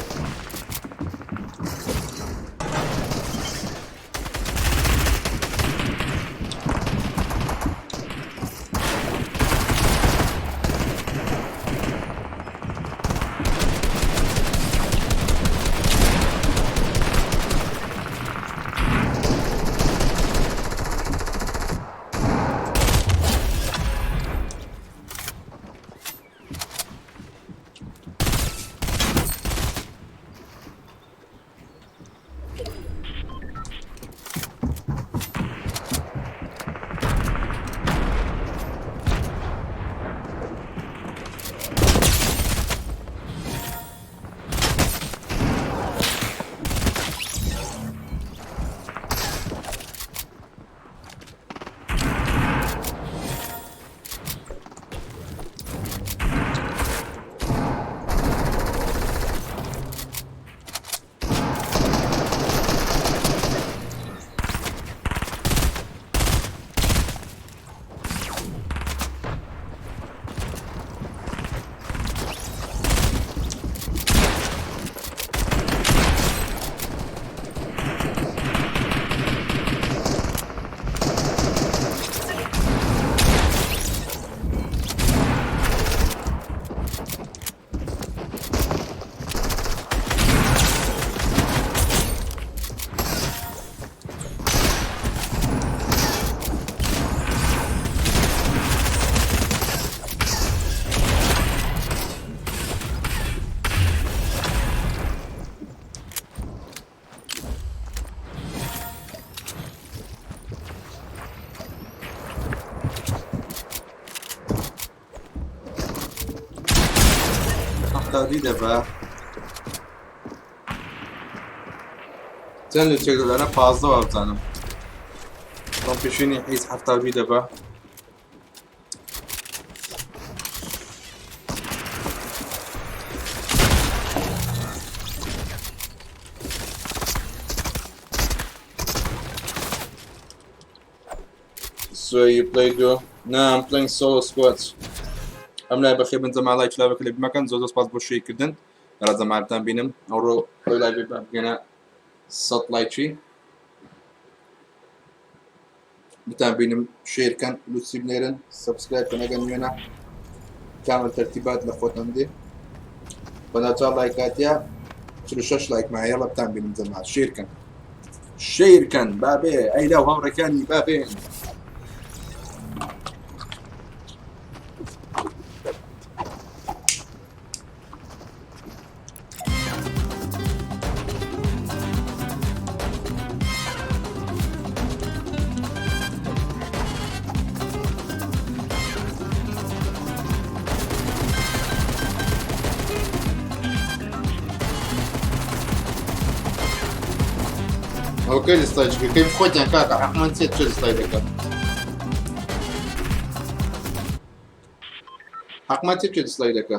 [SPEAKER 1] حەفتا دەبا چەند لە چێک دەدانە 15 وابزانم بەم پێشینی حیز 72 دەبا. So you play duo? No, I'm playing solo squads. ئەم لای بەخێر بن جەما لایک لاوەکە لە بمەکەن زۆر زۆر سپاس بۆ شەیکردن لە جەماعەتان بینم ئەوڕۆ ئەو لای بگەنە 100 لایکی بتان بینم شێرکەن لوسی بنێرن سبسکرایب کەن ئەگەر نوێنە کامل تەرتیبات لە خۆتان دێ بەناچار لایکاتیا 46 لایک مایە یەڵا بتان بینم جەماعەت شێرکەن شێرکەن بابێ ئەی لەو هاوڕێکانی بابێن. ئەوکەی لە سلاید کەی خۆتیان کاکە حەقمان چێت چێت سلایدەکە حەقمان چێت چێت سلایدەکە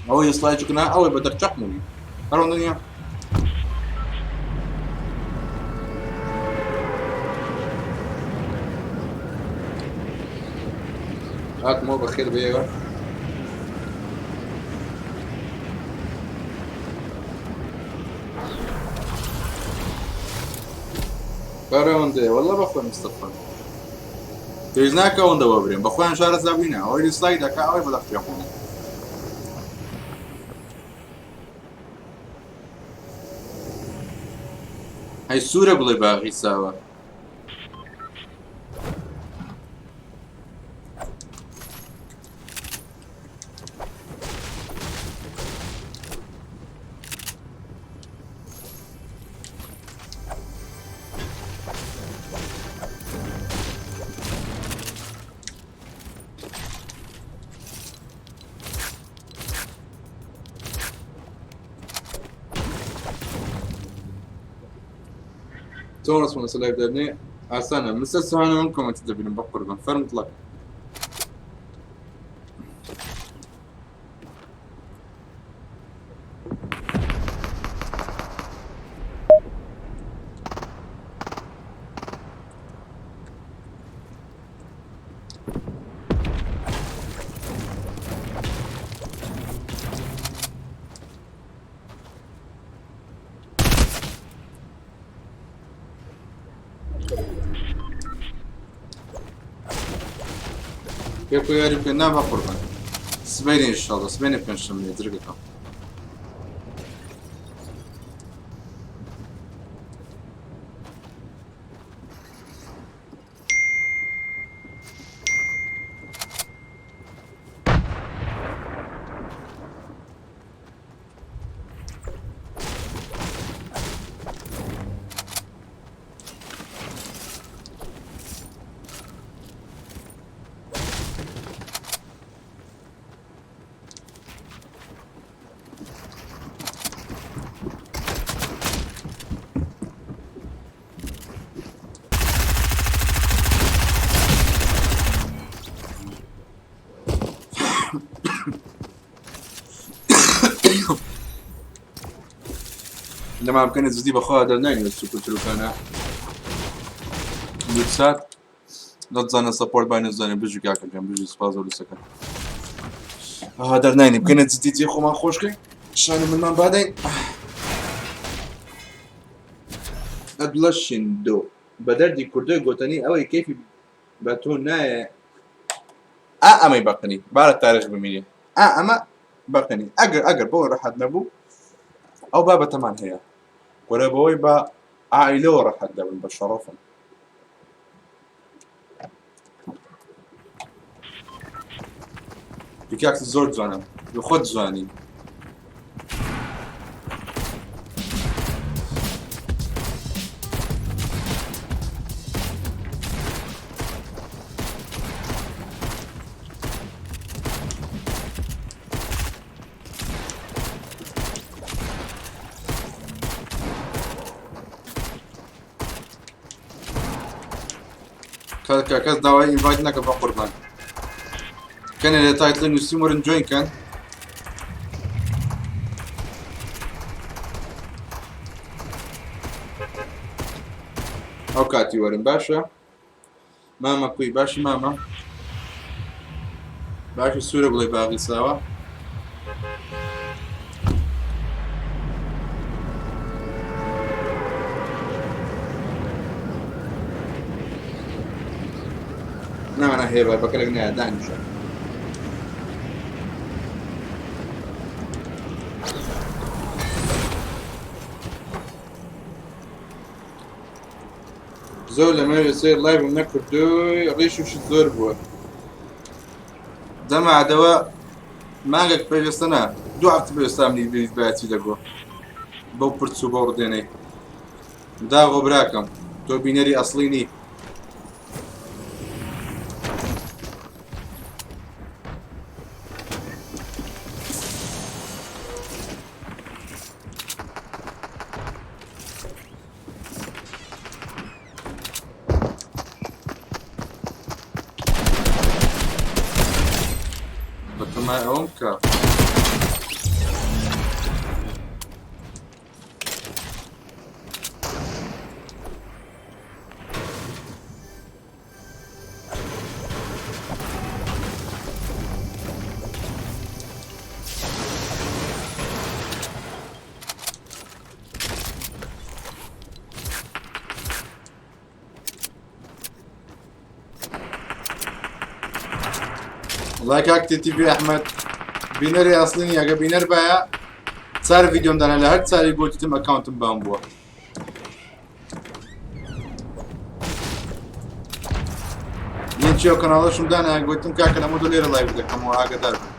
[SPEAKER 1] ئەوەی سلایدەکە ئەوەی بە دەرچەقمونی هەرۆن دنیا. هاتمەوە بەخێر بێەوە. بەرەوەندێ والله بەخۆی مستەفا پێویست ناکە ئەوەندە وەبرێن بە خۆیان شارەزا بووینە ئەوەی سلاید دەکا ئەوەی بەدەختیان بوون. هەی سوورە بڵێ باغی ساوە. چۆن ڕسم لەسەر live دەرنێ ئاسانە من سەر سوهانە من comment دەبینم بە قوربان فەرم تڵک پێکۆ یاری بکەن نا بە قوربان سبەینێ ئینشاڵڵا سبەینێ پێنجشەممەیە درگەکەم لەما بکەنە جدی بەخوا دەرناین لە سوک و تروکانە دوو سات نەتزانە سەپۆرت با نەزانێ بژی کاکەکەم بژی سپاس بۆ لوسەکە ئەها دەرناینی بکەنە جدی جێ خۆمان خۆشکەین شانی منمان بادەین ئەدلەشین دۆ بە دەردی کوردۆی گۆتەنی ئەوەی کەیفی بە تۆ نایە ئا ئەمەی بەقنی بارە تاریخ بمینێ ئا ئەمە بەقنی ئەگەر ئەگەر بۆ ڕەحەت نەبوو ئەو بابەتەمان هەیە وەرە بەوەی بە عائلەوە ڕەحەت دەبن بە شەڕەفم pickaxe زۆر جوانە خۆت جوانی کە کەس داوای invite نەکە بە قوربان کەنێ لە title ی نووسیم وەرن join کەن ئەو کاتی وەرن باشە مامە کوی باشی مامە باشی سوورە بڵێ باغی ساوە نانا هێبە بەکەلک نایە دانیشە زۆر لە مێژە سەیر live م نەکردووی ڕیش و شت زۆر بووە دەما دەوە مانگێک پێش ئێستا نا دوو هەفتە پێش ئێستا منی بیریت باچی دەگۆ بەو پرچ و بەو ڕدێنەی داغۆ براکەم تۆ بینەری ئەسڵی نی بەتەمای ئەوەم کە وڵای کاک تیتیڤی ئەحمەد بینەری ئەسڵی نییە ئەگە بینەر باە چار ڤیدیۆم دانا لە هەر چاری گۆتیتم account م ban بووە لینکی ئەو کەناڵەشم دانا گوتم کاکە لەمە دۆ لێرە live دەکەمەوە ئاگادار بن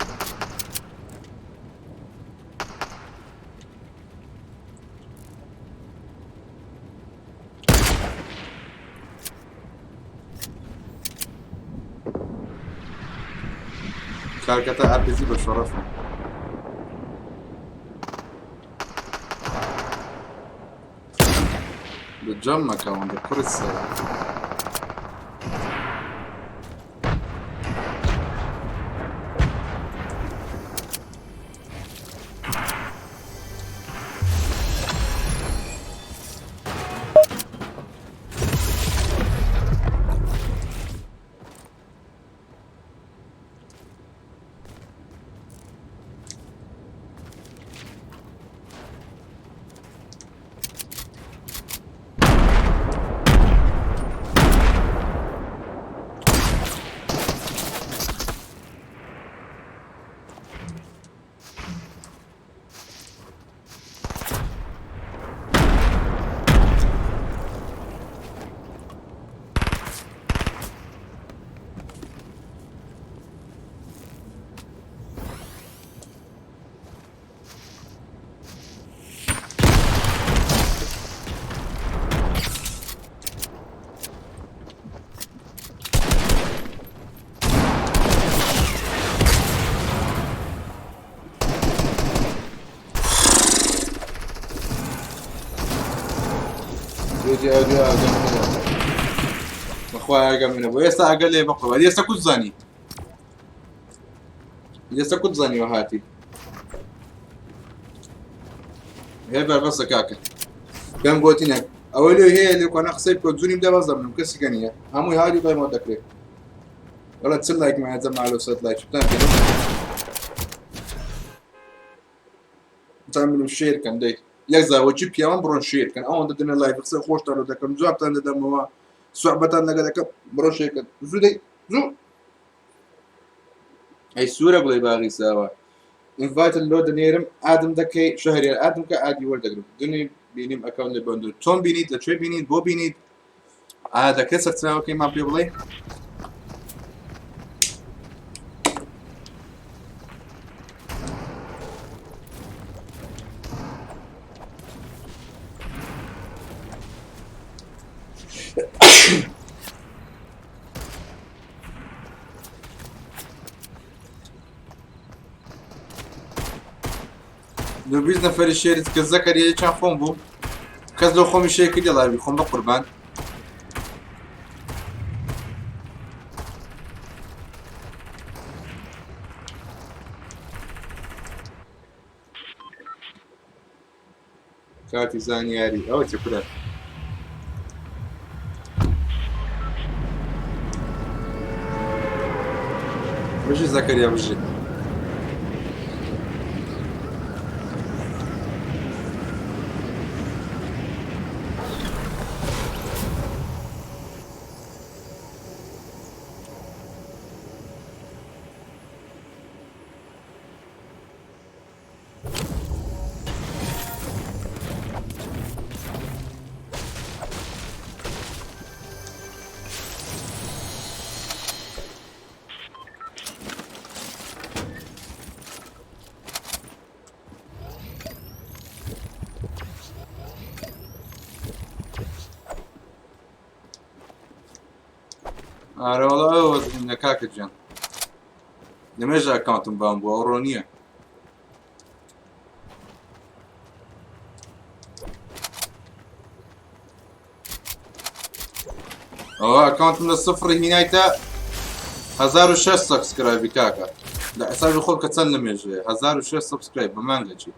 [SPEAKER 1] کارکەتە ئارپیجی بە شەڕەفە جەم مەکە ئەوەندە کوڕی سەر. دوێ دوێ ئاگەم منە بەخوا ئاگەم منە بۆ ئێستا ئاگە لێ بەقڕ ئێستا کوت زانی ئێستا کوت زانیوە هاتی هێ بەربەسە کاکە پێم گۆتینە ئەوەی لێ هەیە لێ کۆنە قسەی بکە جونیم دە بەس دەبنم کەسی کە نییە هەمووی هاری بەمەوە دەکرێت وەڵا چل لایکمان هەیە جەماع لەو سەد لایک شتان پێ تا منم شێر کەن دەی یەک زاوەچی پیاوان بڕۆن شێر کەن ئەوەندە دنە لایڤ قسە خۆشتان لۆ دەکەم جوابتان دەدەمەوە سوعبەتان لەگە دەکەم بڕۆن شێر کەن زوو دەی زوو ئەی سوورە بڵێ باغی ساوە ئینڤایتت لۆ دەنێرم ئادم دەکەی شەهریار ئادم کە ئادی وەردەگرم دنی بینیم ئەکەون لە بەندو چۆن بینیت لە کوێ بینیت بۆ بینیت ئا دەکرێت سەرچاوەکەیمان پێ بڵێ لۆ 20 نەفەری شێرت کە زەکەریە یەکیان خۆم بوو کەس لۆ خۆمی شێر کردی ڵاوی خۆم بە قوربان کاتی زانیاری ئەوە چ کورە بژی زەکەریا بژی ئارە وەڵا ئەوە وەزعیم لە کاکە گیان لەمێژە ئەکاونتم بان بووە ئەوڕۆ نییە ئەوە ئەکاونتم لە سفری هینایتە 1600 سبسکرایبی کاکە لە حسابی خۆ کە چەند لە مێژەیە 1600 سبسکرایب بە مانگە چی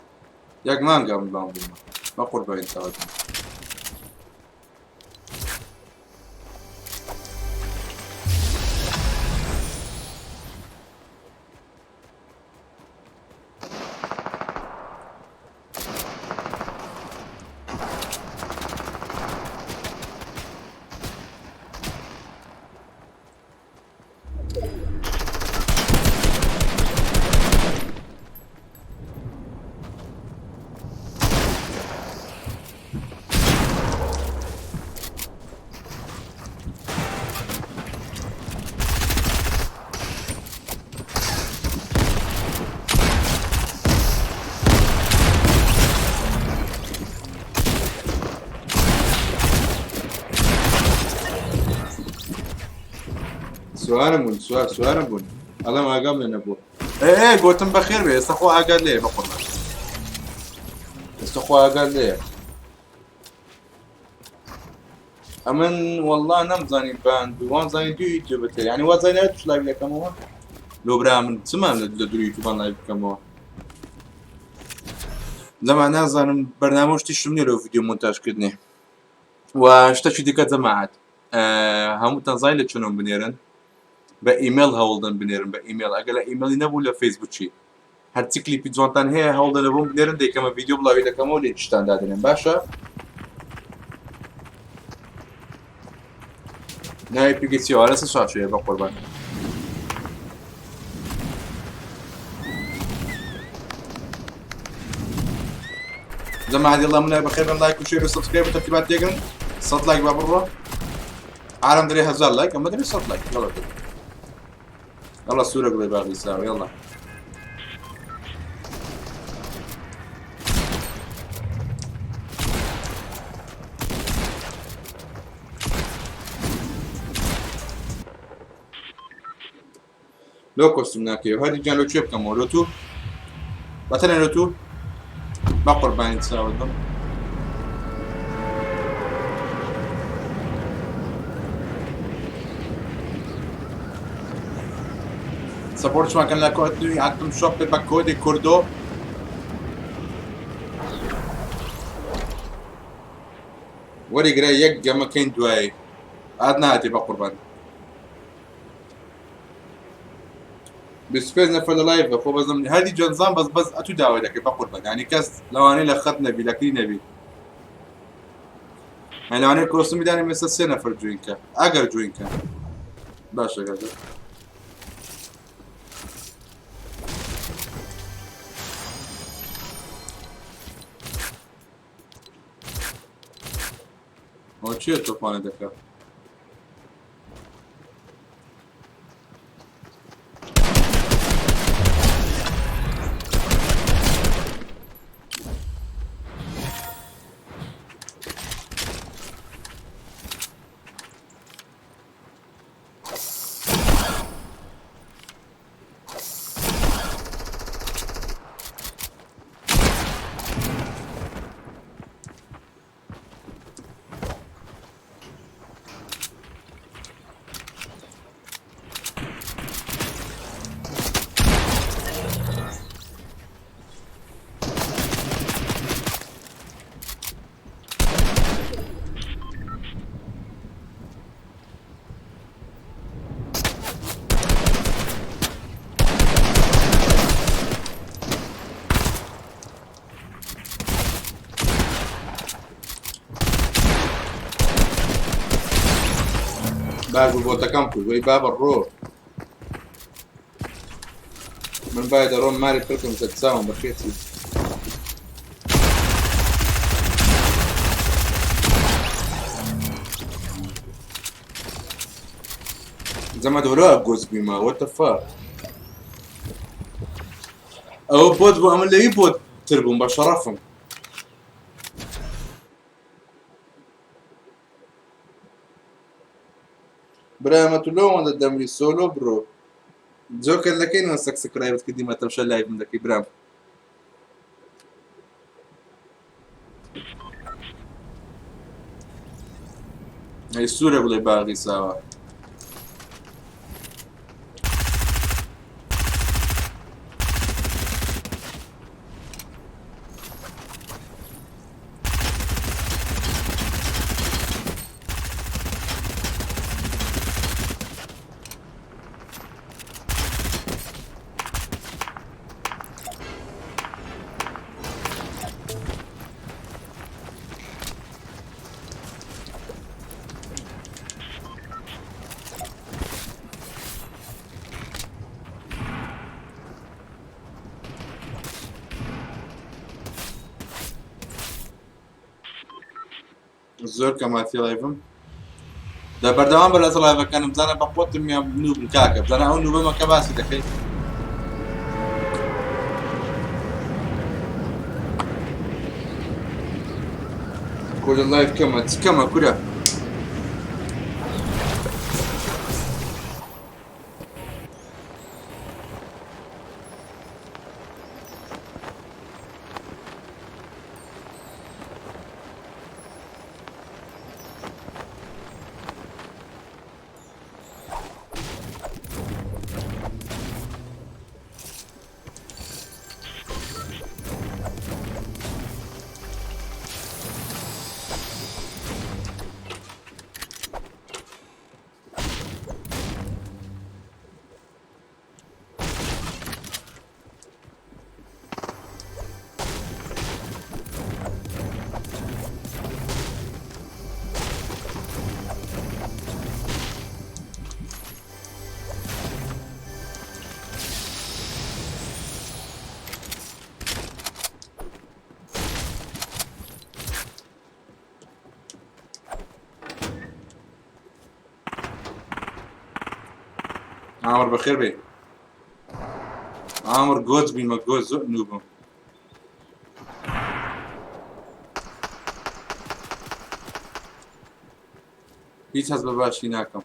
[SPEAKER 1] یەک مانگە من بان بوومە بە قوربانی چاوەتم سوارم بوون سوار سوارم بوون ئەڵێم ئاگام لێ نەبوو ئێ گوتم بەخێر بێ ئێستا خۆ ئاگات لێ بەقڕ ئێستا خۆ ئاگات لێ. ئەمن والله نەمزانی باند وانزانی دوو یوتیوبت هەیە یعنی وازانی هەر live دەکەمەوە لۆ برا من چما لە دوو یوتیوبان live بکەمەوە زەمان نازانم بەرنامە و شتیشم نییە لەو ڤیدیۆ مۆنتاژکردنێ و شتەکی دیکە جەماعەت هەمووتان زای لە چۆنم بنێرن بە ئیمێڵ هەوڵدەن بنێرن بە ئیمێڵ ئەگەر لە ئیمێڵی نەبوو لە فەیسبووکی هەرچی کلیپی جوانتان هەیە هەوڵدەن لە بۆم بنێرن دەیکەمە ڤیدیۆ بڵاوی دەکەمەوە لینکیشتان دادەنێم باشە ناوی پیگە چیە وارەسە شاشەیە بە قوربان جەماعەت یەڵا منای بەخێر بن لایک و share و subscribe و تەرتیبات تێگرن 100 لایک با بڕۆ عالم درێ 1000 لایک ئەمە درێ 100 لایک یەڵا یەڵا سوورە گوڵی باغی ساوە یەڵا لۆ کۆستم ناکەی هەری گیان لۆ کوێ بکەمەوە لۆ تو بەتەنێ لۆ تو بە قوربانی چاوت بم سەپۆرتمان کەن لە کۆتنوی ئاتم شۆپ بە کۆدی کوردۆ وەریگرە یەک گەمەکەین دوایی ئات ناهاتێ بە قوربان 25 نەفەر لە live خۆ بەزم هەردی جەنزان بەس بەس ئەتو داوای دەکەی بە قوربان ینی کەس لەوانەیە لە خەت نەبی لەکری نەبی لەوانەیە کۆستمی دانێ مێستا سێ نەفەر join کە ئەگەر join کە باشە گەگە ئەوە چییە تۆپانە دەکا باش بوو بۆتەکەم کرد وەی بابە ڕۆ من باید دەڕۆم ماری پرکم سەر چاوم بەخێتی زەمە دۆرە گۆز بیمە what the fuck ئەوە بۆت بۆ ئەمە لەوی بۆت تر بووم بە شەڕەفم برای تو لۆ ئەوەندە دەمری سۆلۆ برۆ جۆکەر لەکەی نۆ subscribe ت کردیمە تەمشە live م دەکەی برام ئەی سوورە بڵێ باغی ساوە زۆر کەماتی live م دە بەردەوام بە لەسەر live ەکانم بزانە بە قوتم یان noob م کاکە بزانە ئەو noob ەمە کە باسی دەکەی کورە live کەمە چ کەمە کورە عامر بەخێر بێ عامر گۆج بیمە گۆج زۆر نوبم هیچ هەست بە باشی ناکەم.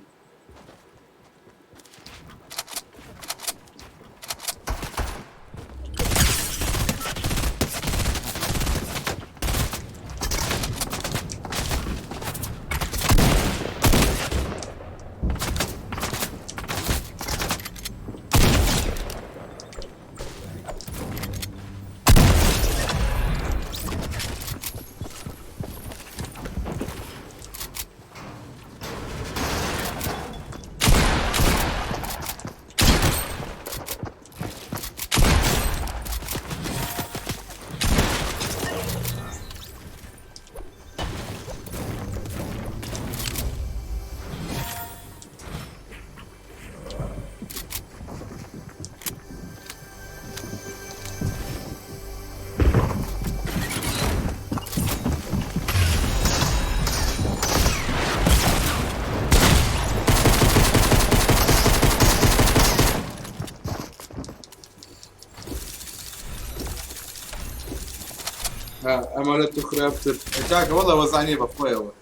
[SPEAKER 1] ئەمە لە تو خراپتر کاکە وەڵا وەزانیە بە خۆیەوە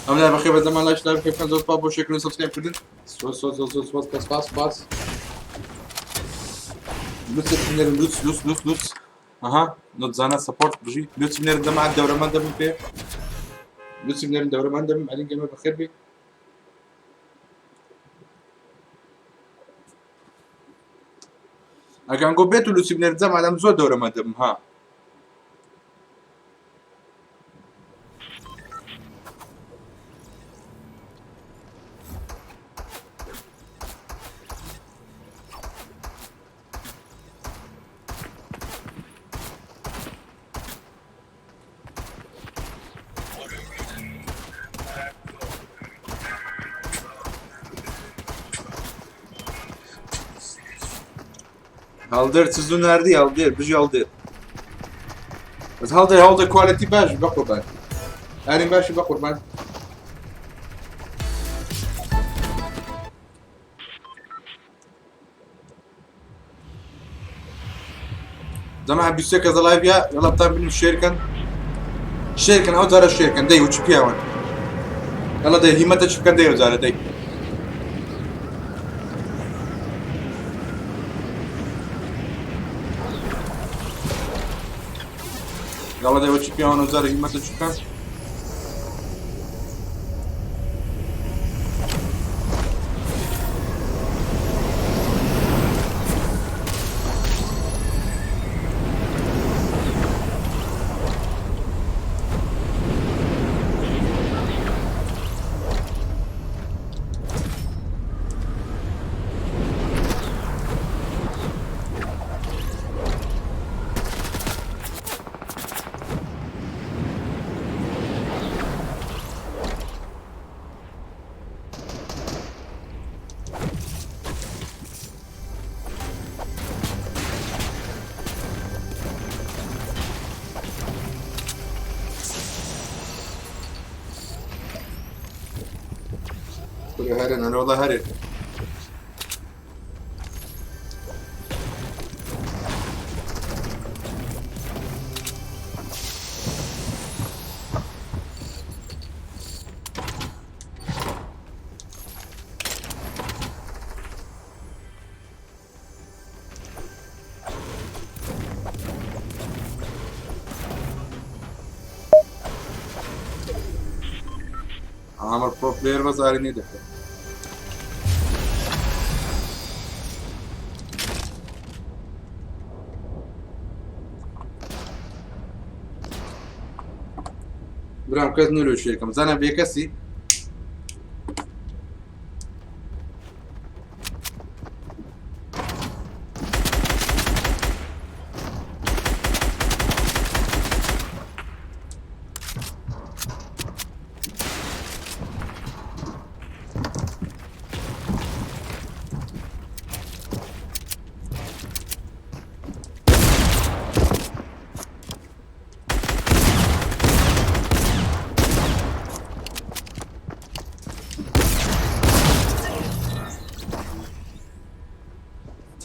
[SPEAKER 1] ئەم لای بەخێ بەدەمان لایش لای بکەن زۆر سپاس بۆ شێکردن سبسکرایب کردن زۆر زۆر زۆر زۆر سپاس سپاس سپاس لوتس بنێرن لوتس لوتس لوتس لوتس ئەها نوتزانە سەپۆرت بژی لوتس بنێرن دەما دەورەمەند دەبم پێ لوتس بنێرن دەورەمەند دەبم ئەرین گەمە بەخێر بێ ئەگەم گۆ بێت و لوتسی بنێرن زەما لەم زۆر دەورەمەند دەبم ها هەڵدێر چ زوو ناردی هەڵدێر بژی هەڵدێر بەس هەڵدێر هەڵدێر کوالێتی باش بەقوربان ئارین باشی بەقوربان جەماعە 23 کەس لایڤ یا یەڵا بتان بینم شێرکەن شێرکەن ئەو جارە شێرکەن دەی وچ پیاوەن یەڵا دەی هیمەتە چ بکەن دەی ئەو جارە دەی یەڵا دەی وچ پیاوەن ئەو جارە هیمەتە چ بکەن هەرێن ئەرێ وەڵا هەرێن عامر پرۆ پلەیەر بەس ئاری دەکات. برام کەس نیە لۆ شێرکەم زانا بێکەسی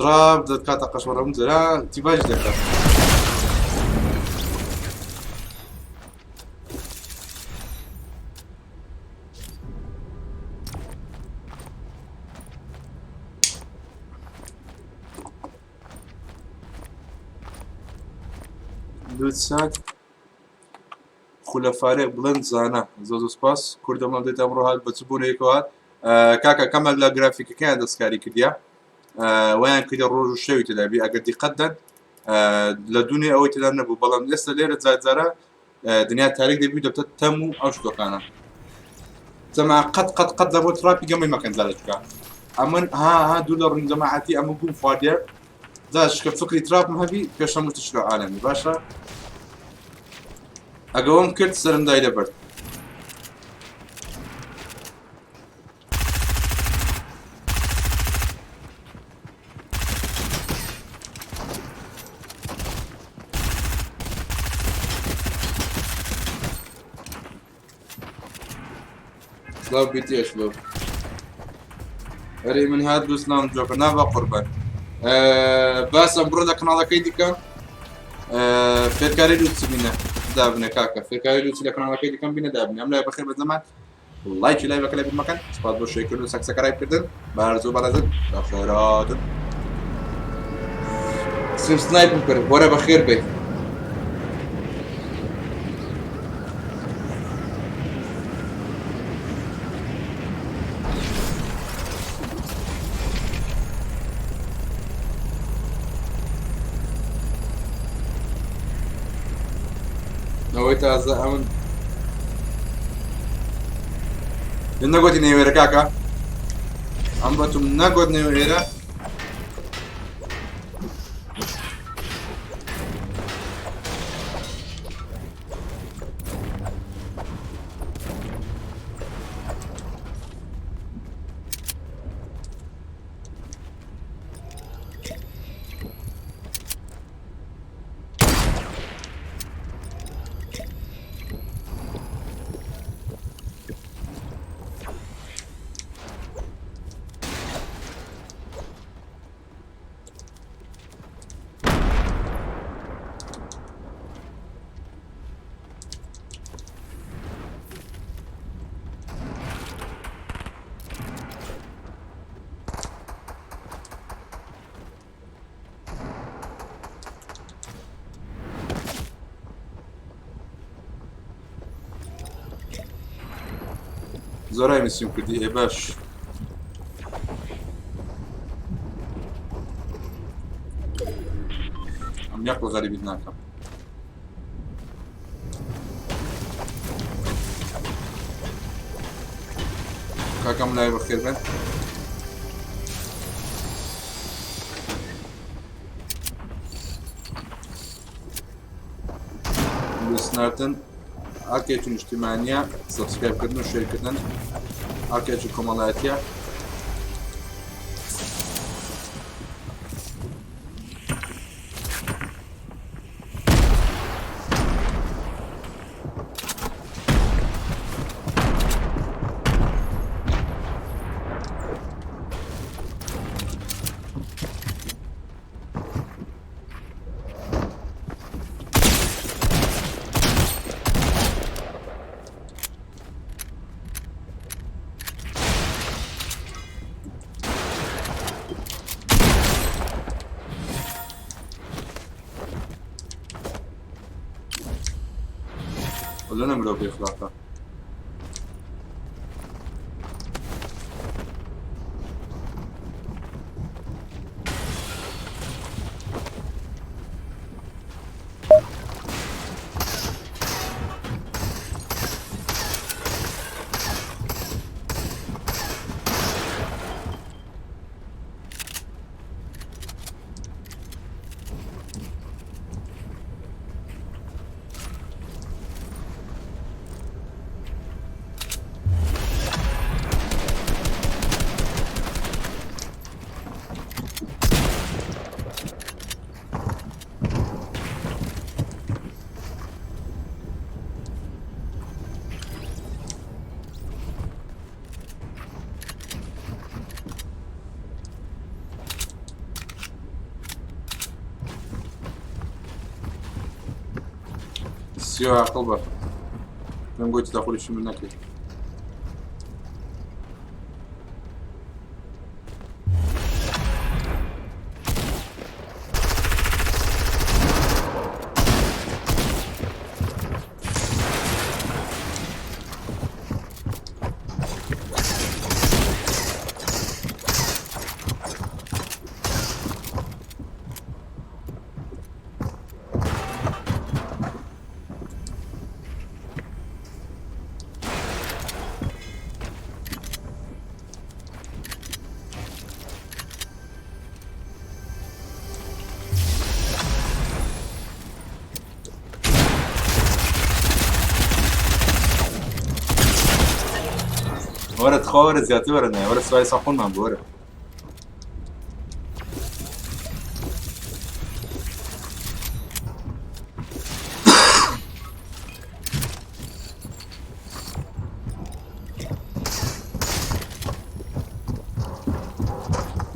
[SPEAKER 1] trap دەتکاتە قەشمەڕە من جرا تیباش دەکات. لوتساک خولە فارێک بڵند زانا زۆر زۆر سپاس کوردە مەم دێت ئەمڕۆ هات بە چ بوونەیەکەوە هات کاکە کەمێک لە گرافیکەکەیان دەستکاری کردیا ویان کردە ڕۆژ و شەوی تێدا بی ئەگەر دیقەت دەن لە دوونێ ئەوەی تێدا نەبوو بەڵام ئێستا لێرە جارجارە دنیا تاریک دەبی دەبتە تەم و ئەو شتۆکانە جەما قەت قەت قەت لە بۆ trap ی گەمەی مەکەن جارێکە ئەمن ها ها دوو لە ڕوون جەماعەتی ئەمە گوم خواردێ جاشکە فکری trap م هەبی پێش هەموو تشت لە عالەمی باشە ئەگەوەم کرد سەرم دای لەبەرد سلاو بیتی ئەشلۆ ئەرێ من هات دوو سلام جۆکە نابا قوربان باس ئەم بڕۆ لە کەناڵەکەی دیکە فێرکاری لوتسی بینە دابنە کاکە فێرکاری لوتسی لە کەناڵەکەی دیکەم بینە دابنە ئەم لای بەخێر بە زەمان لایکی live ەکە لەبیر مەکەن سپاس بۆ share کردن و subscribe کردن بارزۆ بەڕێزن بەخێراتن سیم snipe م کرد وەرە بەخێر بێ ئەوەی تازە ئەمن نەگوتی نێوێرە کاکە ئەم بەتم نەگوت نێوێرە زۆرای میسیم کردی ئێ باش ئەم یەق غەریبیت ناکەم کاکەم لای بەخێر بن لوسناردن ئەرکێکی نیشتیمانیە subscribe کردن و share کردن ئەرکێکی کۆمەڵایەتیە ولا نمرۆ بێخلاقە سیۆ عاقڵ بە. پێم گوتی تەدەخولیشی من نەکەی. وەرە تخوا وەرە زیاتر وەرە نایە وەرە سواری ساقونمان بوو وەرە.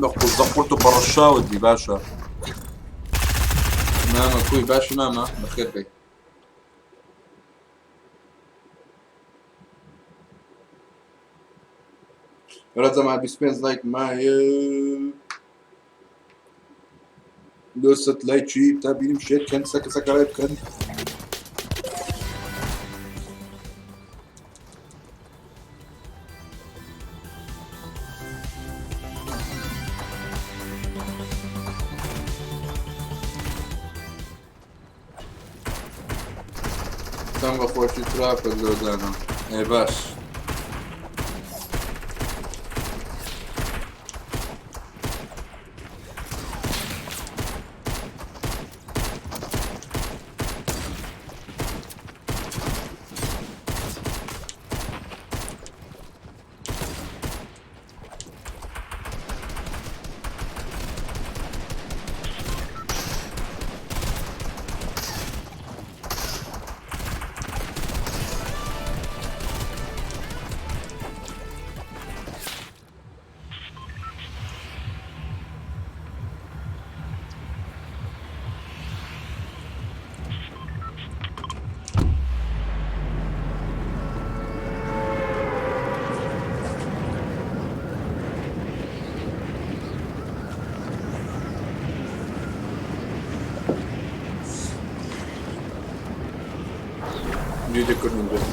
[SPEAKER 1] لە قوزە قورت و بەڕەشاوت بی باشە مامە کوی باشی مامە بەخێر بێی. وەرە جەماعەت 25 لایک مایە 200 لایکی تا بینیم شێر کەن سەکە سەکە بکەن. دەم بە خۆشی تراپە لۆدانە ئێ باش. Люди кормят.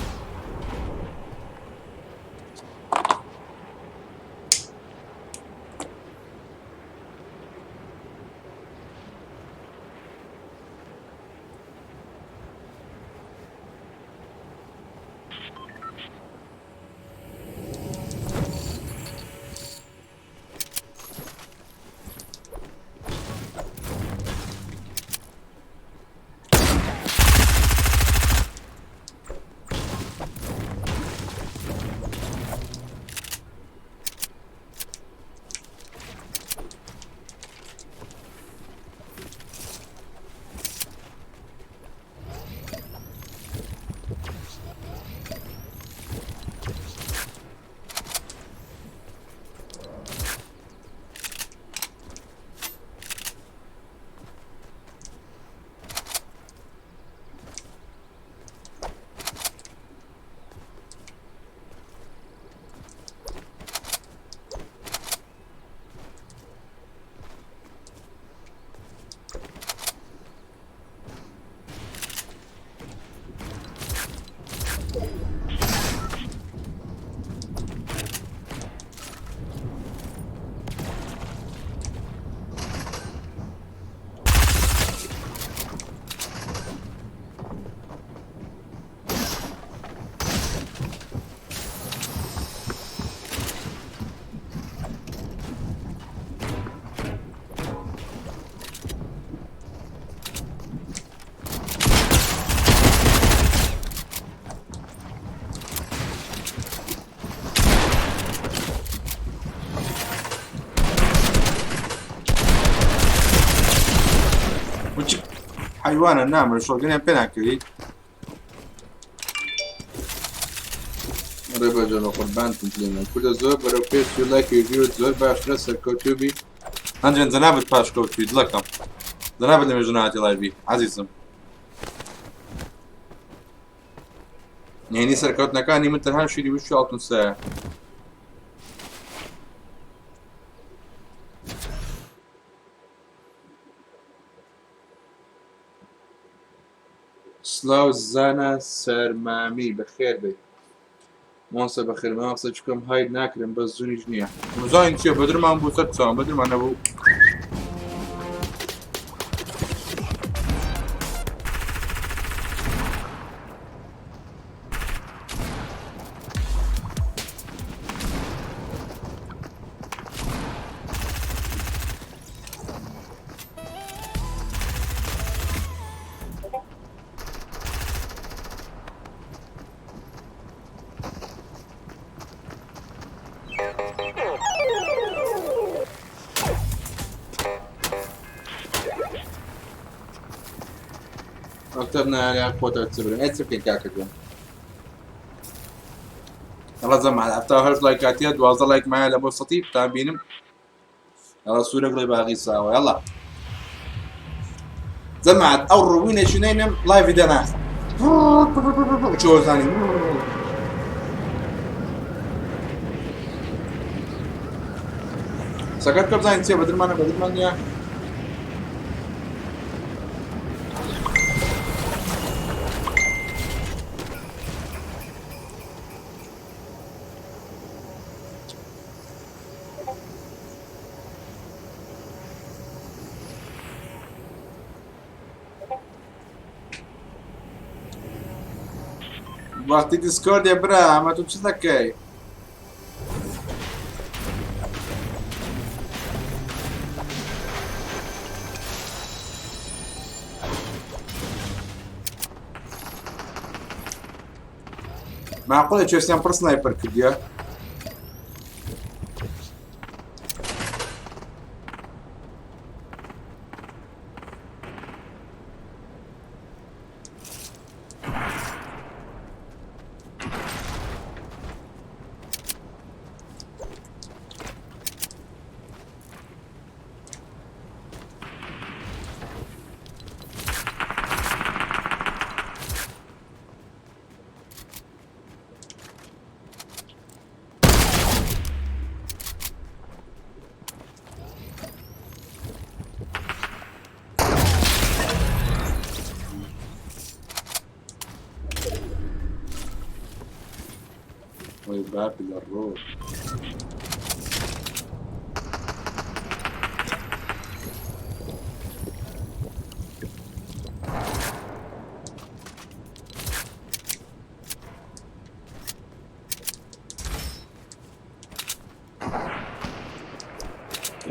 [SPEAKER 1] حیوانە نامر شۆگەنیان پێ ناکەویت. ڕێبەجەمە قوربانتم لێمە کوردە زۆر بەرەو پێش و لایک و ڤیوت زۆر باشترە سەرکەوتوو بی. هەنجێن جەنابت پاشکەوتووی دڵەکەم جەنابت لە مێژوو ناهاتی لایڤی عەزیزم. نهێنی سەرکەوتنەکانی من تەنها شیری وشکی ئاڵتون سایە. سڵاو زانا سەرمامی بەخێر بێی. مامۆستا بەخێر مامۆستا چکەم هاید ناکرم بەس زونیش نییە مزانین چییە بەدرمان بوو سەر چاوم بەدرمان نەبوو. ئەکتەر نایە خۆتە چ برن ئەی چ بکەین کاکە گیان ئەڵە جەماعەت 78 لایک هاتیە 12 لایک مایە لە بۆ سەتی بتان بینم ئەڵە سوورە گوڵی باغی ساوە یاڵا جەماعەت ئەو ڕووینێکی نەینم لایڤی دەناخم چۆزانی سەکەت کە بزانین چیە بەدرمانە بەدرمان نییە وەختی دیسکۆردێ برا ئەمە تو چ دەکەی؟ معقولە چێستیان پڕ سنایپەر کردیە؟ وەی بابی لە ڕۆ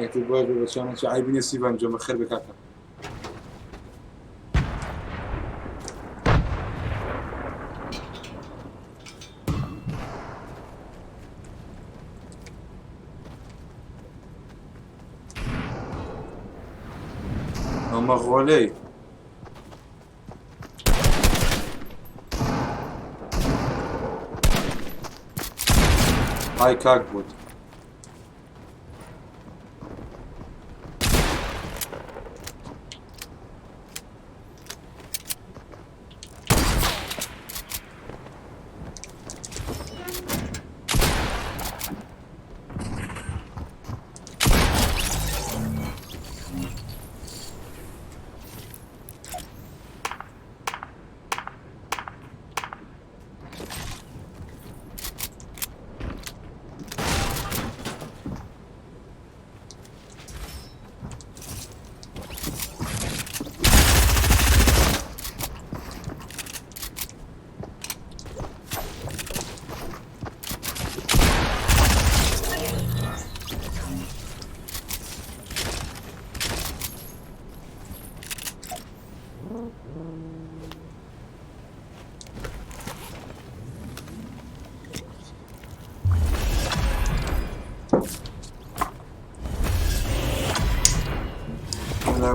[SPEAKER 1] یەکتر باش بێ بەچانە چ عیبی نییە سیڤان جۆ بەخێر بێ کاکە. ئەمە غۆلەی ئای کاک بوت.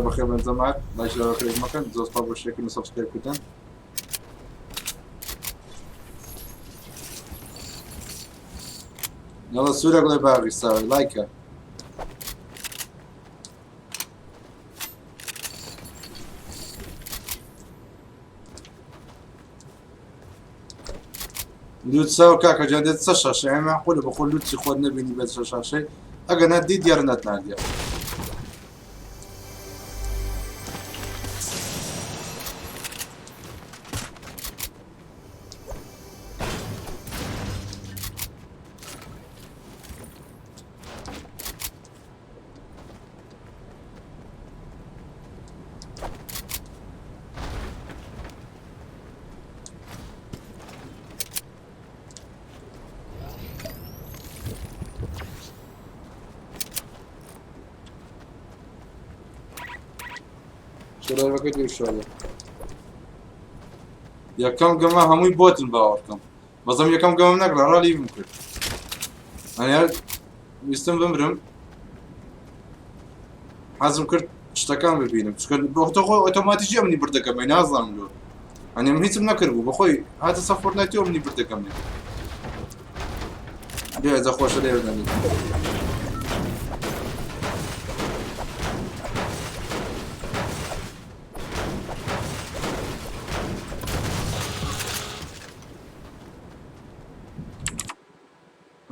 [SPEAKER 1] بەخێر بن جەماعەت لایک لە بەخێر مەکەن زۆر سپاس بۆ شێرکردن و سەبسکرایب کردن. یاڵا سوورە گوڵی باغی ساوی لایکە. لوت چاو کاکە جان دێت سە شاشەی ئەمە معقولە بەخۆ لوتی خۆت نەبینی بە سە شاشەی ئەگەر نە دی دیارە نەت ناردیە. شەرەفەکەت ئینشاڵڵا یەکەم گەمە هەمووی بۆتن باوەڕکەم بەزەم یەکەم گەمەم نەکرا ڕالی بم کرد ئەنیار ویستم بمرم حەزم کرد شتەکان ببینم چونکە بۆ خۆی ئۆتۆماتیکی ئەمنی بردەکەمەی نازانم لۆ ئەنی من هیچم نەکردبوو بەخۆی هاتە سەر فۆرتنایتی ئەمنی بردەکەمێ بێ ئەجە خۆشە لێ بدەنی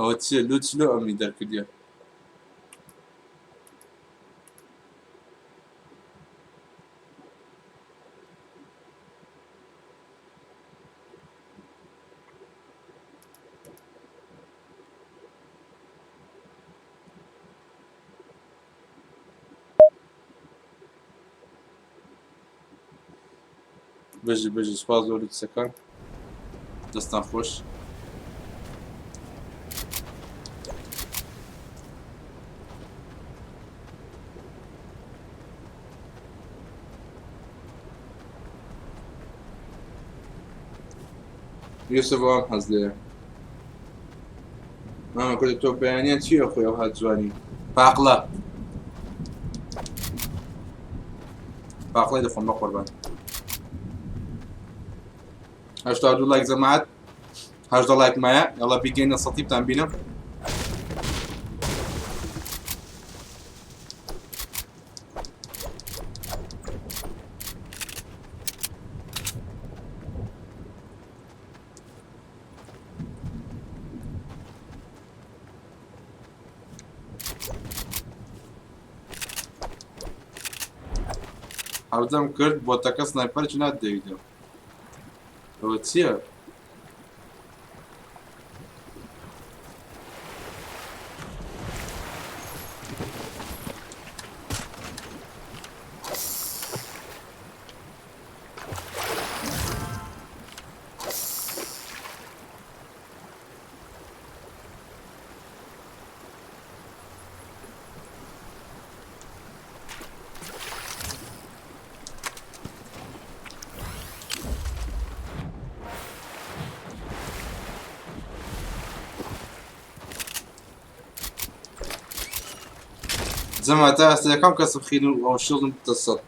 [SPEAKER 1] ئەوە چییە لوچ لۆ ئەمنی دەرکردیە بژی بژی سوپاس بۆ لوتسەکان دەستان خۆش. یوسف ئەوام حەز لێیە. مامە کوردە تۆ بەیانیان چی ئەخۆی ئەو هات جوانی پاقلە پاقلەی دەخۆم بە قوربان 82 لایک جەماعەت 18 لایک مایە یاڵا بیگەینە سەتی بتان بینم حەوزەم کرد بۆتەکە سنایپەر چ نات دەویدەم ئەوە چییە؟ زەما تا ئێستا یەکەم کەسم خین و ئەو شڵم دەسەد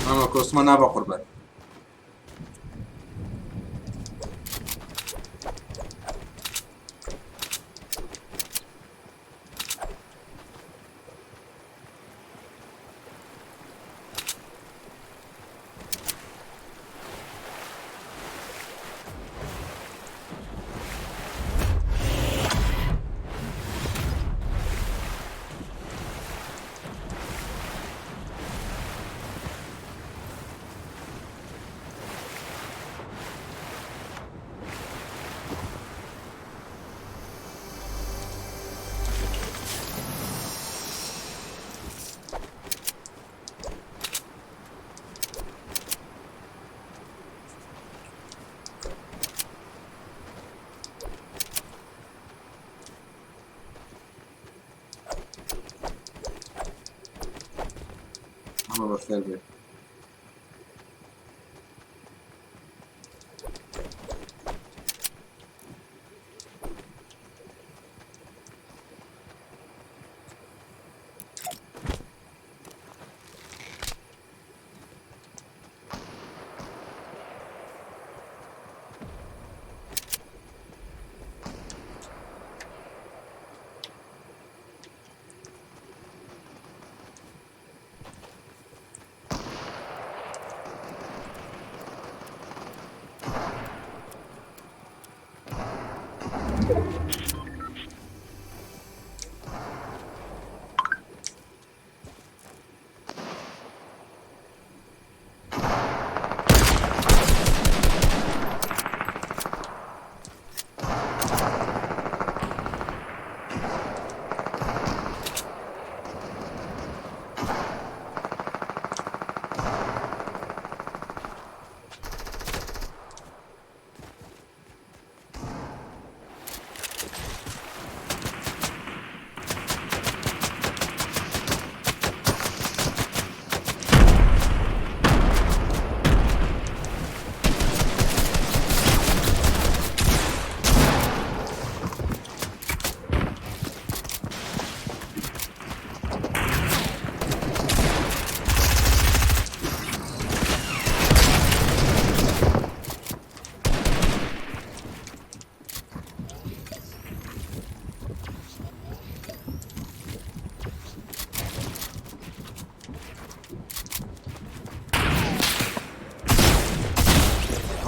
[SPEAKER 1] مامە کۆسمە نا بە قوربان. ئەمە بەخێر بێ.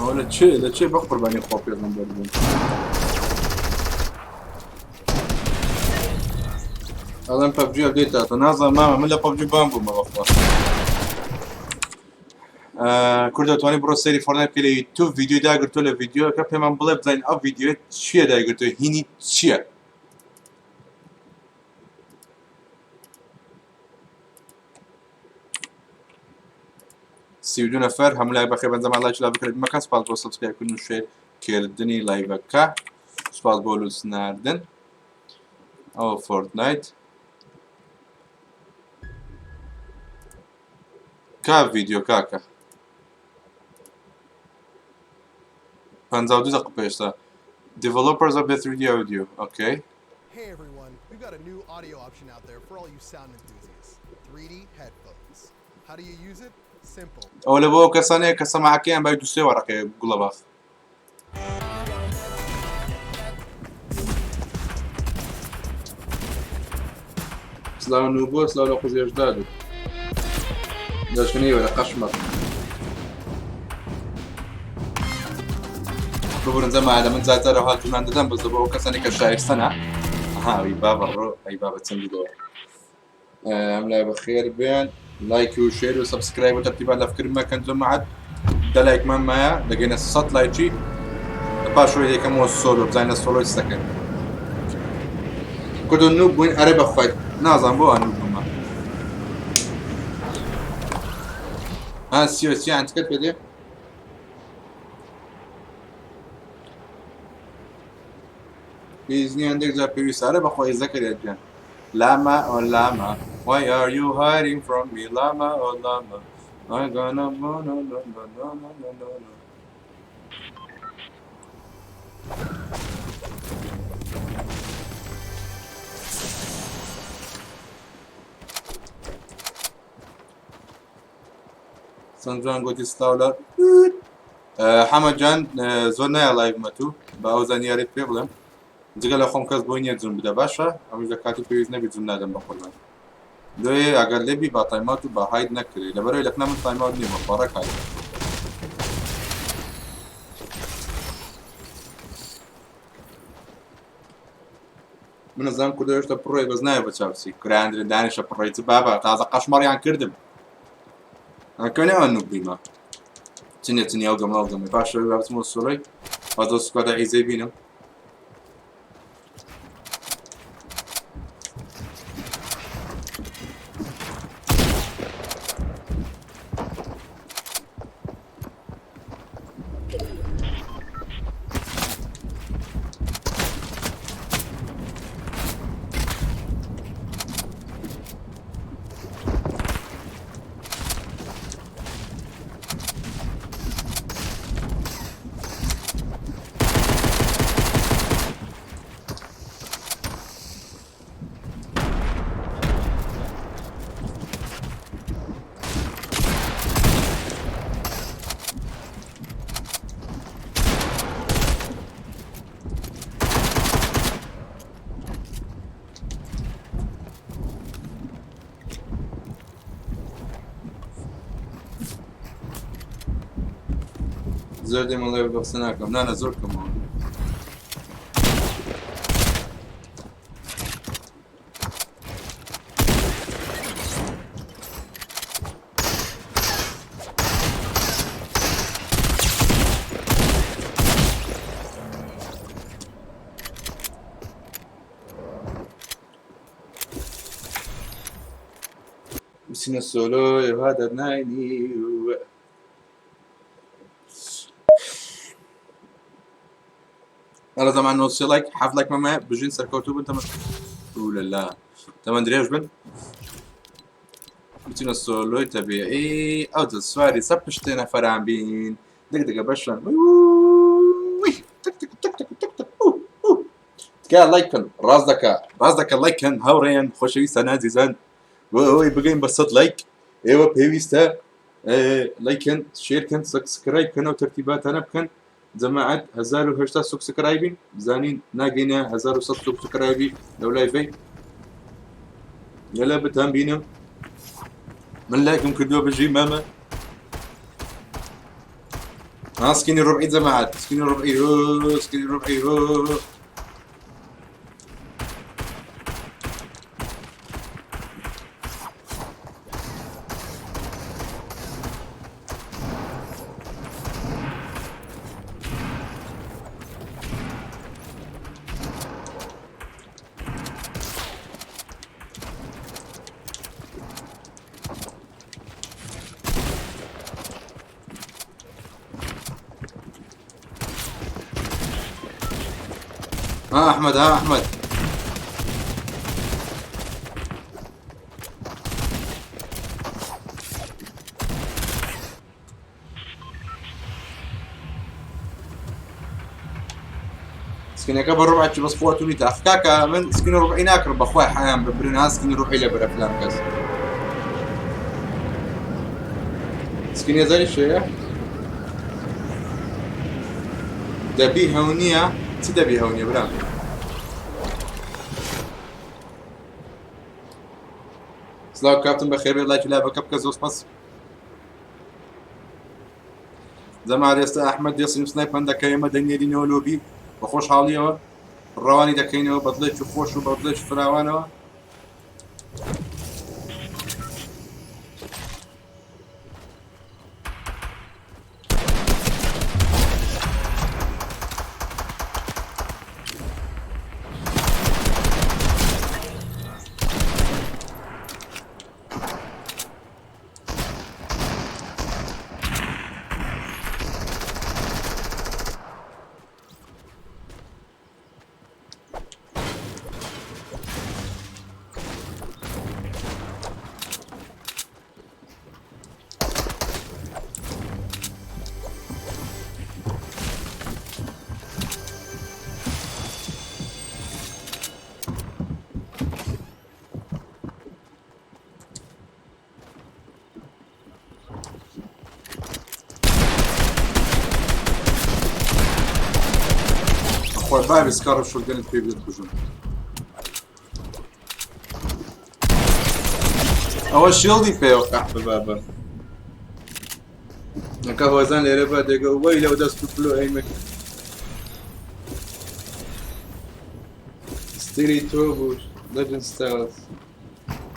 [SPEAKER 1] ئەوە لە چێ لە چێ بە قوربانی خوا پێغەمبەر بوون ئەڵێم پەبجی ئەپدەیت هاتە نازانم مامە من لە پەبجی بان بوومە بەخوا کورد دەتوانانی بڕۆ سەیری فۆرنایت بکەی لە یوتیوب ڤیدیۆی داگرتووە لە ڤیدیۆکە پێمان بڵێ بزانین ئەو ڤیدیۆ چییە دایگرتووە هینی چییە 32 نەفەر هەموو لای بەخێ بەنجەمان لایک لا بکرێت مەکەن سپاس بۆ subscribe کردن و share کردنی live ەکە سپاس بۆ لوس ناردن ئەوە فۆرتنایت کا ڤیدیۆ کاکە 52 دقیقە پێشتا Developers of the 3D audio okay
[SPEAKER 4] Hey everyone, we've got a new audio option out there for all you sound enthusiasts 3D headphones. How do you use it? Simple.
[SPEAKER 1] ئەوە لە بۆ ئەو کەسانەیە کە سەماعەکەیان بای دوو سێ وەرەقەیە گوڵە باخ سلاو نوبۆ سلاو لە قوزێژداد دەشکنەی وەرە قەشمەر ببورن زەما لە من زیاتر هاتومان دەدەم بەس بۆ ئەو کەسانی کە شایستەنە ئەها ئەی بابە ڕۆ ئەی بابە چەندی دەوە ئەم لای بەخێر بێن لایک و share و subscribe و تەرتیبات لە فکر مەکەن جەماعەت دە لایکمان مایە دەگەینە 100 لایکی لە پاشەوەی یەکەمەوە solo بزانین لە solo ی دەکەن کوردۆ noob بووین ئەرێ بەخوای نازان بۆ noob بوومە ها سیۆسیان تکەت پێ دێ پێویست نییە هەندێک جار پێویستە ئەرێ بەخوای زەکەریا گیان لاما oh llama why are you hiding from me llama oh llama I gonna no no no no no no no no no سەند جوان گوتی سلاو لە حەمە جان زۆر نایە live مەتوو بە ئەو زانیاریت پێ بڵێم جگە لە خۆم کەس بۆی نییە جون بدە باشە ئەمش لە کاتی پێویست نەبی جون نادەم بە قوربان لۆیە ئەگەر لێبی با time out و با hide نەکرێ لەبەرەوەی لەکنا من time out نییە بە ڕێک hide من ئەزانم کوردە هێشتا پڕۆی بەس نایە بە چاوسی کرایان درێ دانیشە پڕۆی چ بابا تازە قەشمەڕیان کردم ئەکەنێ ئەوان noob بیمە چنێ چنی ئەو گەمە ئەو گەمە پاش شەوی با بچمەوە solo ی بازۆ squad ە عیزەی بینم زۆر دێمە live بە قسە ناکەم نانە زۆر کەمەوە. بچینە solo ها دەرناینی ئەرە زەمان 93 لایک حەفت لایک مەمە بژین سەرکەوتوو بن تەمە لەلا تەمەن درێژ بن بچینە solo ی تەبیعی ئەو دە سواری سە پشتێ نەفەران بین دەک دەگە بەشان تکایە لایک کەن ڕاست دەکا ڕاست دەکە لایک کەن هاوڕێیان خۆشەویستان ئازیزان بۆ ئەوەی بگەین بە 100 لایک ئێوە پێویستە لایک کەن share کەن subscribe کەن و تەرتیباتانە بکەن جەماعەت 1080 subscribe ین بزانین ناگەینە 1100 subscribe ی لەو live ەی یەلا بتان بینم من لایکم کردووە بژی مامە ها skin ی ڕبعی جەماعەت skin ی ڕبعی هۆ skin ی ڕبعی هۆ ها احمد ها احمد skin ەکە بە ڕبعێکی بەس قوت و نیتە ئەخ کاکە من skin ڕبعی ناکڕم بەخوای حەیام ببرن ها skin ڕبعی لە بەرە فلان کەس skin ی هەزاری شەیە دەبی هەو نییە چ دەبی هەو نییە برام سلااو کاپتن بەخێربێت لایکی لا بەکە بکە زۆر سپاس زەمار ئێستا ئەحمەد دێسیم snipe ەن دەکە ئێمە دەنێرینەوە lobby بە خۆشحاڵیەوە ڕەوانی دەکەینەوە بەدڵێکی خۆش و بەدڵێکی فراوانەوە خۆی بابی سکاڕ شۆتگەنت پێ بدەت بژم ئەوە شیڵدی پێوە قەحپە بابە نەکە هۆزان لێرە بە دێگە وەی لەو دەست و پلو ئەیمە ستیری تۆ بوو لەجن ستایلز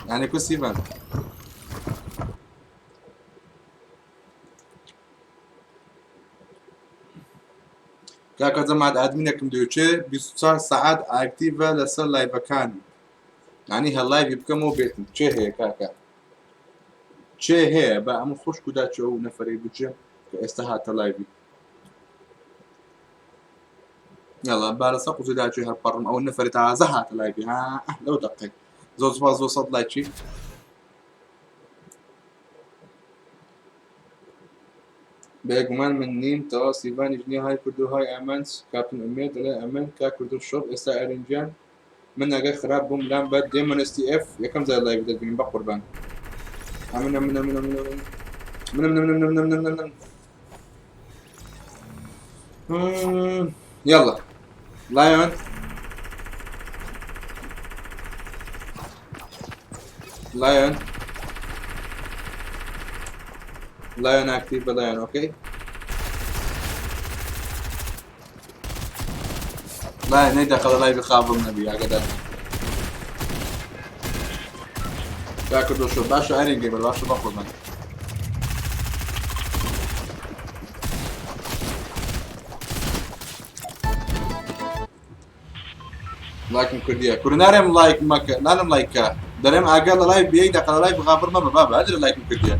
[SPEAKER 1] یعنی کو سیڤان کاکە جەماعەت ئادمینێکم دەوێ 24 سەعات active ە لەسەر live ەکان یعنی هەر live ی بکەمەوە بێتم چێ هەیە کاکە چێ هەیە بە ئەمە خوشک و داچێ و نەفەرەی بچێ کە ئێستا هاتە live ی یاڵا بارە سە قوزی داچێ هەر پەڕم ئەو نەفەری تازە هاتە live ی ها لەو دەقەی زۆر سپاس بۆ سەد لایکی بێگومان من نیم تەوا سیڤانیش نییە های کوردو های ئامانج کاپتن ئومێد دەڵێ ئەمن کا کوردو شۆپ ئێستا ئەرین گیان من ئەگەر خراپ بووم لام بەر دێمۆن ئێستی ئێف یەکەم جار live دەبینم بە قوربان ئەمن ئەمن ئەمن ئەمن ئەمن ئەمن ئەمن ئەمن ئەمن ئەمن ئەمن يلا لايون لايون لايون active بە لايون okay. لای نەی دەقە لە لای بخابم نەبی ئاگادار. کاکە دۆشۆ باشە ئەرین گەمەر باشە بەخۆمان. لایکم کردیە کورە نارێم لایک مەکە نالم لایکە دەرێم ئاگا لە لای بێی دەقە لە لای بغابڕ مەبە بابە ئەجرە لایکم کردیە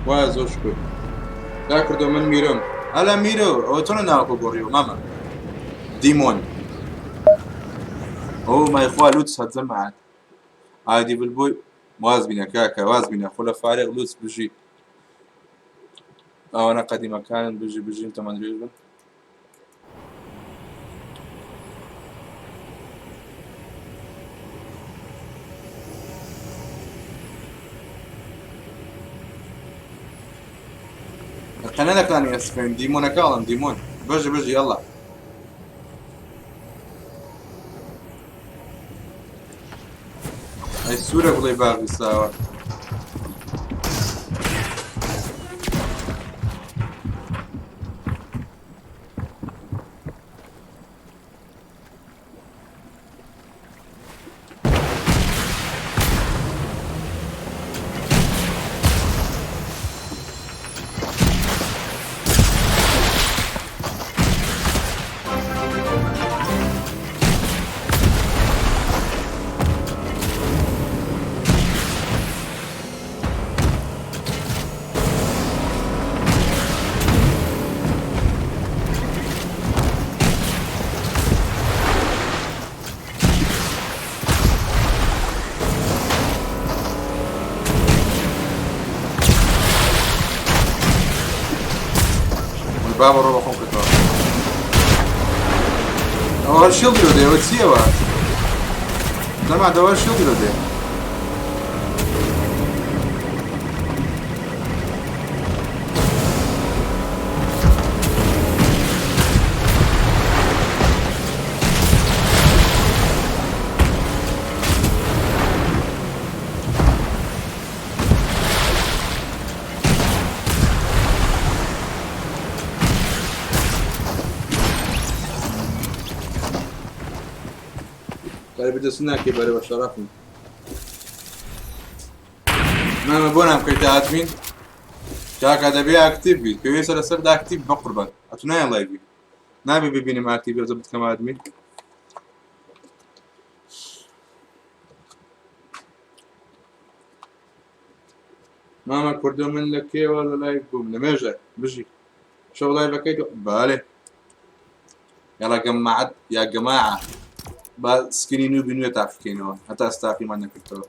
[SPEAKER 1] وایە زۆر شکر دا کردو من میرۆم ئەلا میرۆ ئەوە چۆنە ناوەکە گۆڕیوە مامە دیمۆن ئەو مای خوا لوتس هەتزەمات ئادی بلبۆی واز بینە کاکە واز بینە خۆ لە فارغ لوتس بژی ئەوانە قەدیمەکانن بژی بژین تەمەن درێژ بن قەنە دەکانی ئەسپێن دیمۆنەکەڵم دیمۆن بژی بژی یاڵا ئەی سوورە بڵێ باغی ساوە. بابە ڕۆ بەخۆم کردەوە ئەوە شیڵ درۆ دێ ئەوە چییەوە دەما دەوە شیڵ درۆ دێ قەربی دەست ناکەی بەرە بە شەرەفم مامە بۆ نامکەیتە ئادمین کاکە دەبێ ئاکتیڤ بیت پێویستە لەسەر ئاکتیڤ بەقوربان ئەتو نایە لایڤی نابێ ببینم ئاکتیڤ بێتە بتکەم ئادمین مامە کوردۆ من لە کێوە لە لایڤ بووم لە مێژە بژی شەو لایڤەکەی تۆ بالێ یاڵا گەماعەت یا گەماعە با سکینی نوبی نوێ تاقیکەینەوە هەتا ستاقیمان نەکردەوە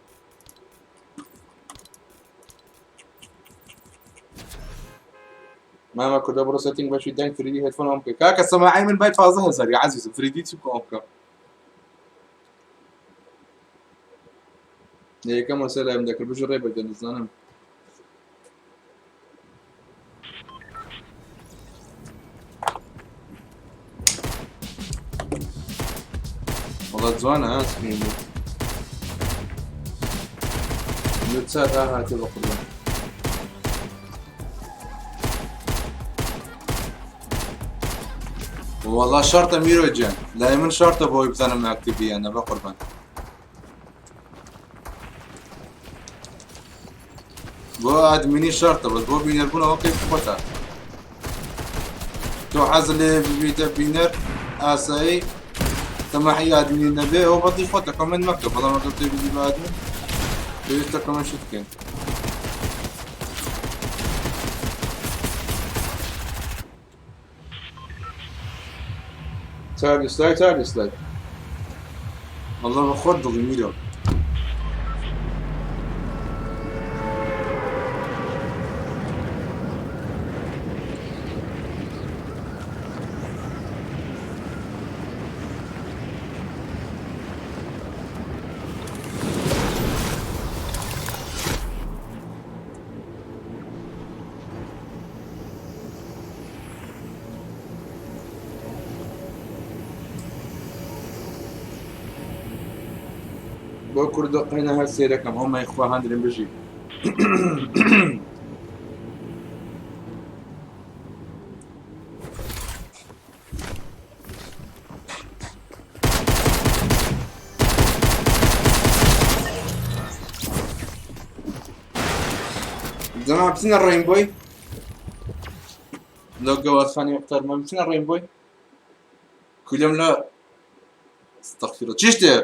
[SPEAKER 1] مامە کوردە بڕۆ سێتینگ بەشی دەنگ فریدی هێدفۆن ئۆم بکە کاکە سەماعی من بای 15 هزار یا عەزیزم فریدی چی بکە ئۆم بکە یەکەم وەسێ لایم دەکرد بژی ڕێ بەردەن دەزانم وەڵا جوانە ها سکرین لە چات هاتێ بە قوربان وەڵا شەرتە میرۆ گیان لای من شەرتە بۆی بزانم ئاکتیڤی یان نە بە قوربان بۆ ئادمینی شەرتە بەس بۆ بینەر بوونەوە کەیف خۆتە تۆ حەز لێ ببیتە بینەر ئاسایی تەماحی ئادمینی نەبێ ئەوە بەدڵی خۆتە کۆمێنت مەکە بەڵام ئەگەر تۆ ببی بە ئادمین پێویستە کۆمێنت شت بکەین چار دیسلایک چار دیسلایک والله بە خۆت دڵی میرۆ بۆ کوردە قەینە هەر سێرەکەم ئەو مای خوا هەندرم بژی زەما بچنە ڕێین بۆی لە گەوادخانی محتەرمە بچنە ڕێین بۆی کولم لە استغفر چی شتێ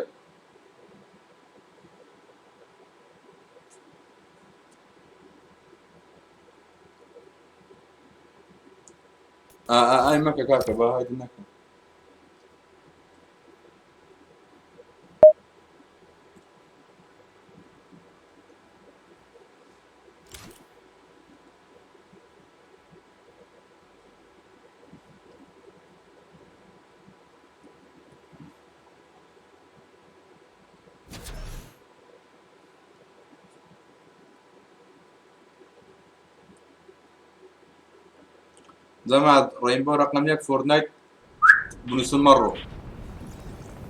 [SPEAKER 1] ئای مەکە کاکە با هایدی نەکەم جەماعەت ڕەینبۆ ڕەقەم یەک فۆرتنایت بنووسن مەڕۆ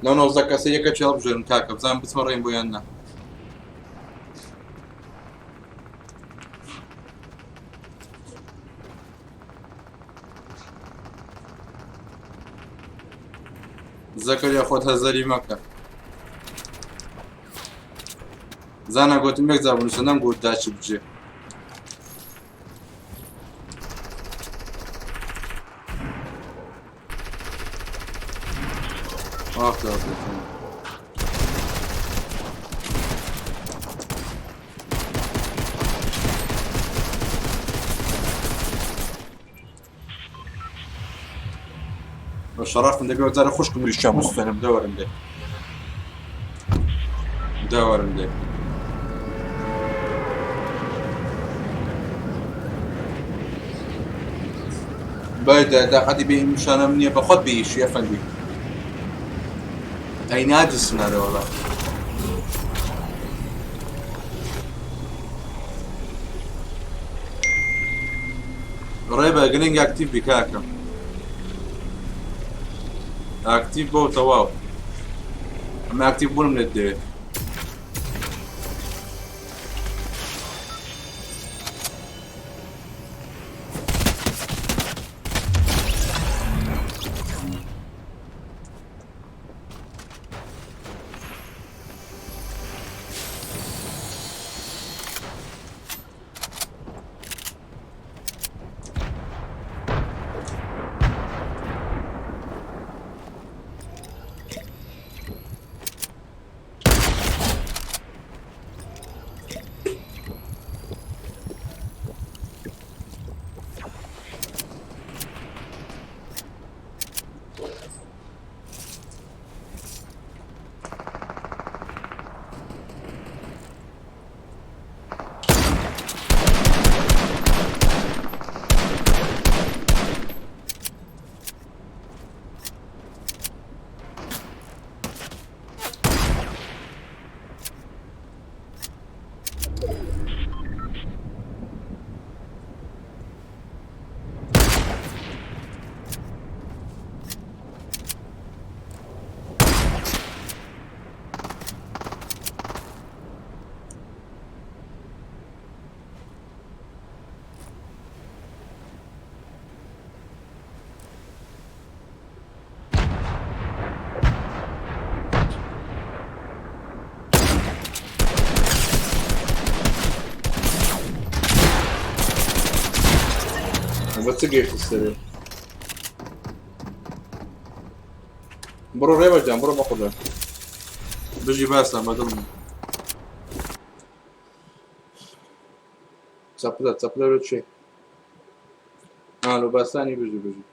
[SPEAKER 1] لەو 19 کەسە یەکە چێ هەڵبژێرن کاکە بزانم بچمە ڕەینبۆ یان نا. زەکەریا خۆت هەزەری مەکە. زانا گوتم یەک جار بنووسە نەمگوت داچی بجێ. ئاخ بە شەڕەفم دەبێ جارە خوشکم ریشیان بسوێنم دەوەرم دێ دەوەرم دێ بایدە داقەتی بێ نیشانەم نییە بە خۆت بێیشی ئەفەندی ئەی نادسنەرەوە ڕێبە گرنگ ئەکتیڤ بی کاکە ئاکتیڤ بۆ تەواو ئەمە ئاکتیڤ بوونم لێت دەوێت. بە چ گەیشتە سەرێ بڕۆ ڕێبەر گیان بڕۆ بەقوڕێ بژی باسان بەدڵم چەپلە چەپلە لە چێ ئالۆ باسانی بژی بژی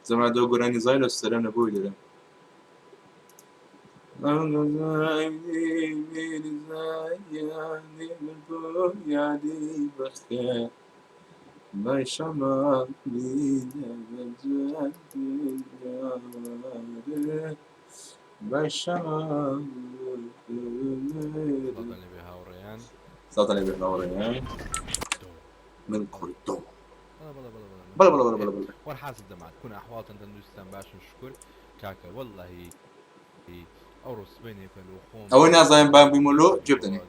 [SPEAKER 1] زەما دۆ گۆرانی زای لە سەرە نەبووی دەرم
[SPEAKER 5] سڵاوتان لێبێ هاوڕێیان.
[SPEAKER 1] سڵاوتان لێبێ هاوڕێیان. من کوردم.
[SPEAKER 5] بەڵێ بەڵێ بەڵێ
[SPEAKER 1] بەڵێ بەڵێ بەڵێ بەڵێ بەڵێ.
[SPEAKER 5] وەرحازت دەمات کون ئەحواڵتان تەندروستتان باشن شکر کاکە وەللەهی ئەوڕۆ سبەینێ کە لۆ خۆم
[SPEAKER 1] ئەوەی نازانم بان بوویمە لۆ جێ بدەنێ.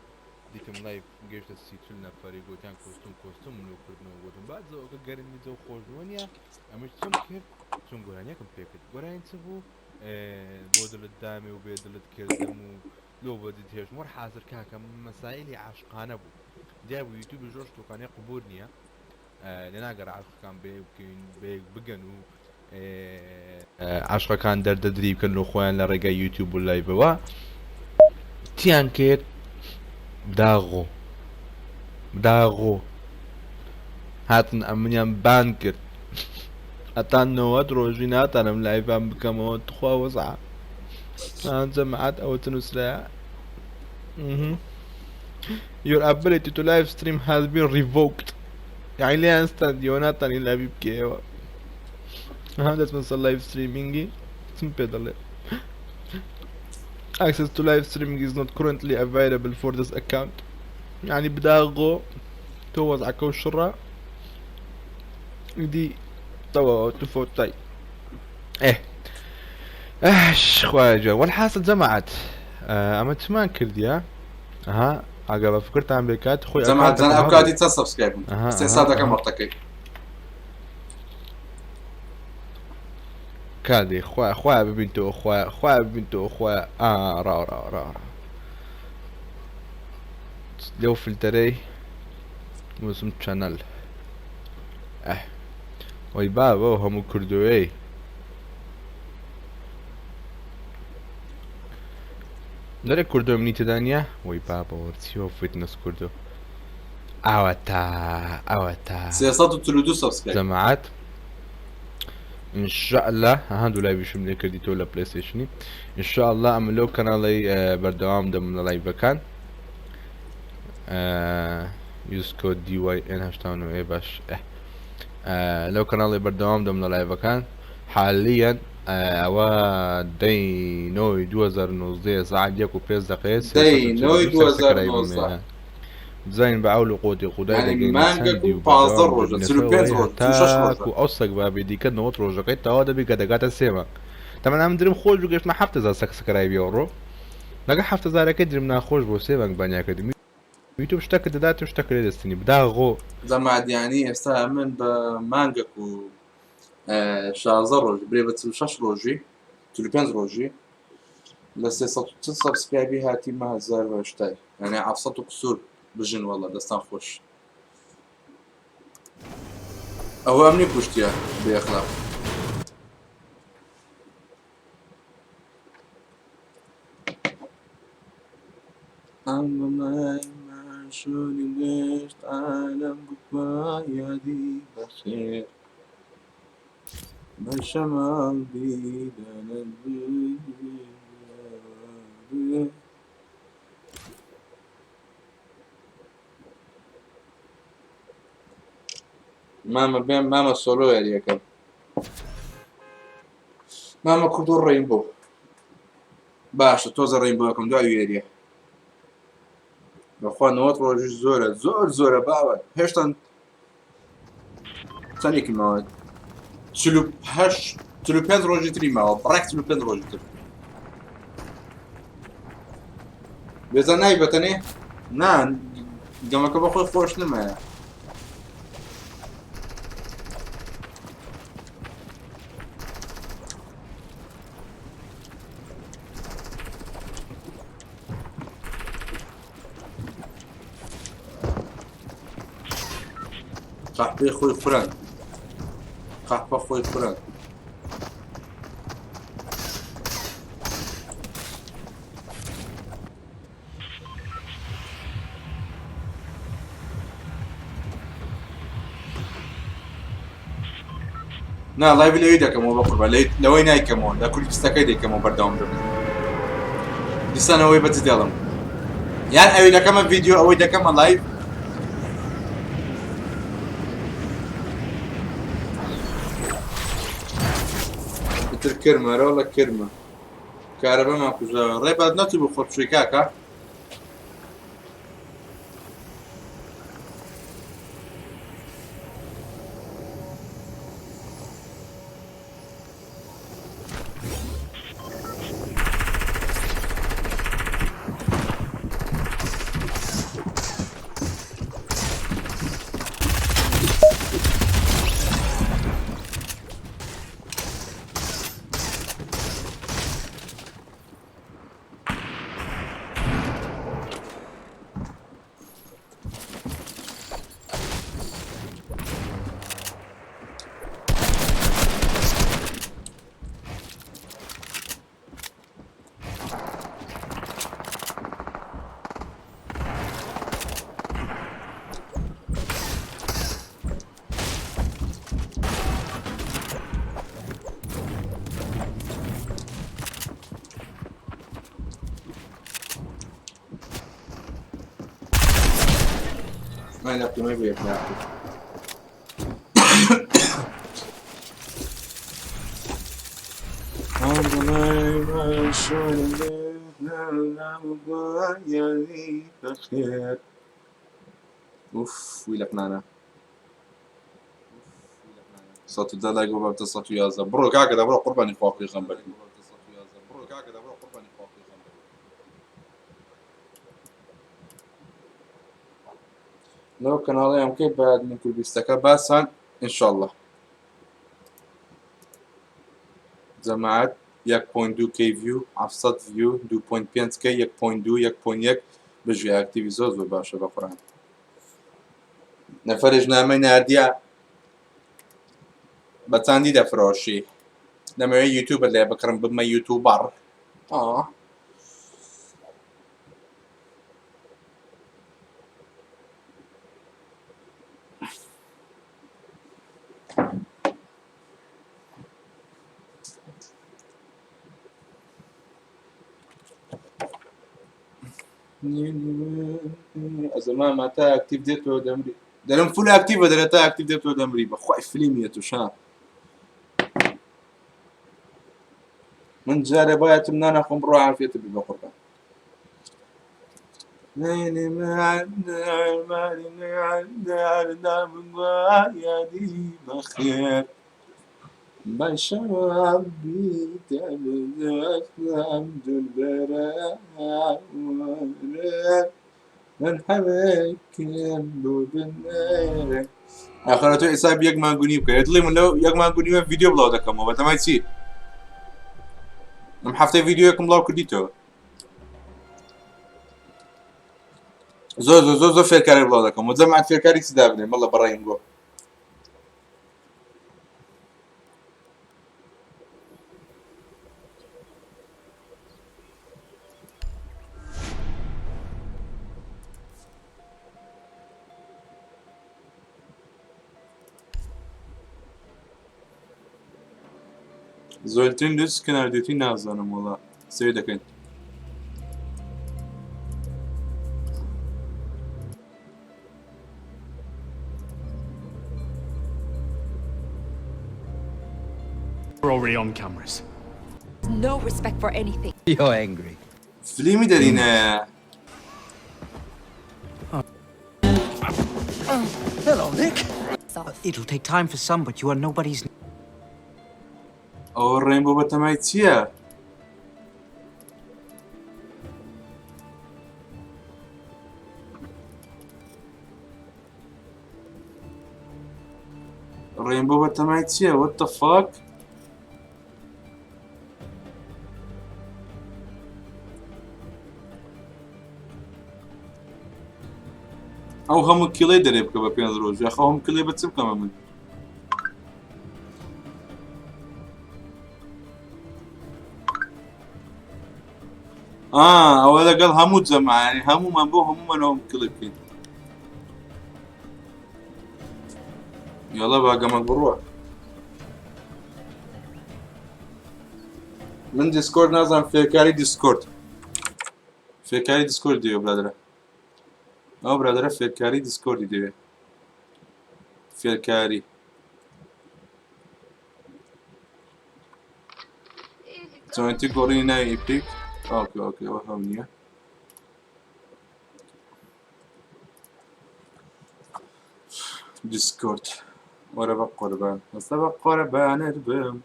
[SPEAKER 5] دیتم live گەیشتە 30 40 نەفەری گوتیان costume costume لۆ کردنەوە گوتم با جەوەکە گەرمی جەو خۆش بووە نییە ئەمەش چم کرد چون گۆرانیەکم پێ کرد گۆرانی چ بوو بۆ دڵت دامێ و بێ دڵت کردم و لۆ بەدیت هێشت وەر حازر کاکە مەسایلی عاشقانە بوو دیار بوو یوتیوب ژۆش تۆکانێ قبور نییە لێ ناگەڕ عاشقەکان بێ بکەین بێ بگەن و عاشقەکان دەردەدری بکەن لۆ خۆیان لە ڕێگای یوتیوب و live ەوە چیان کرد داغۆ داغۆ هاتن ئەمنیان ban کرد هەتا 90 ڕۆژی ناتانم live ان بکەمەوە تخوا وەزع جەماعەت ئەوە تنووسرایە Your ability to live stream has been revoked. یعنی لێیان ستاندیەوە ناتانی live ی بکەیەوە ها دەچمە سەر live streaming ی چم پێ دەڵێ Access to live streaming is not currently available for this account. یعنی بداغۆ تۆ وەزعەکە و شڕە ئیدی تەواوە تفۆتای ئێ ئەش خوایە جوان وەلحاسڵ جەماعەت ئەمە چمان کردیە ئەها ئاگا بە فکرتان بێ کات خۆی
[SPEAKER 1] جەماعەت جان
[SPEAKER 5] ئەکاونتەکەم
[SPEAKER 1] ئەو
[SPEAKER 5] هەبوو
[SPEAKER 1] کاتی چەند subscribe بوون
[SPEAKER 5] ئەها
[SPEAKER 1] سێ
[SPEAKER 5] ئەها
[SPEAKER 1] ساتەکەم
[SPEAKER 5] ئەها
[SPEAKER 1] وەختەکەی
[SPEAKER 5] کادێ خوایە خوایە ببینتەوە خوایە خوایە ببینتەوە خوایە ئا ڕاو ڕاو ڕاو ڕاو لەو فلتەرەی وسم channel ئەه وەی بابە و هەموو کوردۆیەی دەرێ کوردۆ منی تێدا نییە وەی بابە وەرچیەوە fitness کوردۆ ئەوەتا ئەوەتا
[SPEAKER 1] 342 subscribe
[SPEAKER 5] جەماعەت ان شاء الله ها دوو live یشم لێ کردی تۆ لە PlayStation ی ان شاء الله ئەمە لەو کەناڵی بەردەوام دەم لە live ەکان use code DYN 89 ئێ باش لەو کەناڵی بەردەوام دەم لە live ەکان حالیەن ئەوە دەی نۆی 2019 ساعت یەک و پێنج دقیقە
[SPEAKER 1] دەی نۆی
[SPEAKER 5] 342 subscribe م
[SPEAKER 1] 2019
[SPEAKER 5] هەیە بزانین بە عەول و قوتی خودای
[SPEAKER 1] یعنی
[SPEAKER 5] دەگەینە
[SPEAKER 1] مانگەک
[SPEAKER 5] چەندی
[SPEAKER 1] و
[SPEAKER 5] و
[SPEAKER 1] 15
[SPEAKER 5] بەردەوام
[SPEAKER 1] ڕۆژە
[SPEAKER 5] دەبینە
[SPEAKER 1] 45
[SPEAKER 5] سەرەوەی
[SPEAKER 1] ڕۆژ 46 ڕۆژە
[SPEAKER 5] هەتاکو ئەو سەگبابی دیکە 90 ڕۆژەکەی تەواو دەبی کە دەگاتە سێ مانگ تەمەن ئەم درم خۆش بوو گەشتمە 7000 subscribe ی ئەوڕۆ لەگە 7000ەکەی درم ناخۆش بۆ سێ مانگ ban یا کردم یوتیوب شتەکە دەدات و شتەکە لێ دەستنی بداغۆ.
[SPEAKER 1] جەماعەت یانی ئێستا من بە مانگەک و 16 ڕۆژ برێ بە 46 ڕۆژی 45 ڕۆژی لە 340 subscribe ی هاتیمە 1080 یعنی 700 و قسوور بژن وەڵا دەستان خۆش ئەوە ئەمنی کوشتیە بێ ئەخلاق. شوێنی گشت عالەم بووە یادی بەخێر بە شەماڵ دیدەنت مامە بێم مامە solo یاریەکەم مامە کوردۆ Rainbow باشە تۆزە Rainbow ەکەم دوای یاریە بەخوا 90 ڕۆژیش زۆرە زۆر زۆرە باوە هێشتا چەندێکی ماوە 48 45 ڕۆژی تری ماوە بڕێک 45 ڕۆژی تر بێزە نای بەتەنێ نا گەمەکە بەخۆی خۆش نمایە قەحپەی خۆی خوران قەحپە خۆی خوران نا live لەوی دەکەمەوە بە قوربان لەوەی نایکەمەوە لە کوردستەکەی دەکەمەوە بەردەوام دەبم دیسانەوەی بەچ دێڵم یان ئەوی دەکەمە ڤیدیۆ ئەوەی دەکەمە live تر کرمە ڕۆڵە کرمە کارەبەمان کوژاوە ڕێبات نەچوو بۆ خۆت کاکە بەتەمای لەقتنەوەی بۆ یەکلا کرد. ئوف وی لەقنانە 110 لایک بۆ بابتە 111 بڕۆ کاکە دە بڕۆ قوربانی خوا پێغەمبەر لەو کەناڵەیان بکەی بە ئەدمین کوردیستەکە باسان ئینشاءاللە جەماعەت 1.2 K view 700 view 2.5 K 1.2 1.1 بژی ئاکتیوی زۆر زۆر باشە بە قورئان نەفەرێش نامەی ناردیە بە چاندی دەفرۆشی دەمەوێت یوتیوبەر لێ بکڕم ببمە یوتیوبەر ئا ئەزەما تا ئەکتیv دێتەوە دەمری دەرم فول ئەکتیڤە دەرە تا ئەکتیv دێتەوە دەمری بەخوای فلیمیە توشا من جارێ بایەتم نانەخۆم بڕۆ عافیەتە بی بەقوربان بەخێر ئاخرە تۆ ئێستا یەک مانگونی بکە دڵی من لەو یەک مانگونی من ڤیدیۆ بڵاو دەکەمەوە بەتەمای چی ئەم هەفتەی ڤیدیۆیەکم بڵاو کردیتەوە زۆر زۆر زۆر زۆر فێرکاری بڵاو دەکەم و جەماعەت فێرکاری چی دابنێ بەڵێ بەڕێیم گۆ زۆرترین لوس کە ناردێتی نازانم وڵا سێ دەکەین.
[SPEAKER 6] We're already on cameras.
[SPEAKER 7] No respect for anything.
[SPEAKER 8] You're angry.
[SPEAKER 1] فلیمی دەرینە
[SPEAKER 8] Hello, Nick. It'll take time for some, but you are nobody's.
[SPEAKER 1] ئەوە ڕێنبۆ بەتەمای چییە؟ ڕێنبۆ بەتەمای چییە؟ What the fuck? ئەو هەموو کیڵەی دەرێ بکە بە پێنج ڕۆژ یاخە هەموو کلێ بە چ بکەمە من ئا ئەوە لەگەڵ هەموو جەماعی هەموومان بۆ هەموومانەوە کلێ بکەین یاڵا با گەمەک بڕوە من دیسکۆرد نازانم فێرکاری دیسکۆرد فێرکاری دیسکۆرد دەوێ برادەرە ئەو برادەرە فێرکاری دیسکۆردی دەوێ فێرکاری چۆنێتی گۆڕینی ناوی ئیپیک ئۆکێ ئۆکێ ئەوە هەم نییە دیسکۆرد وەرە بە قوربان هەستە بە قوربانت بم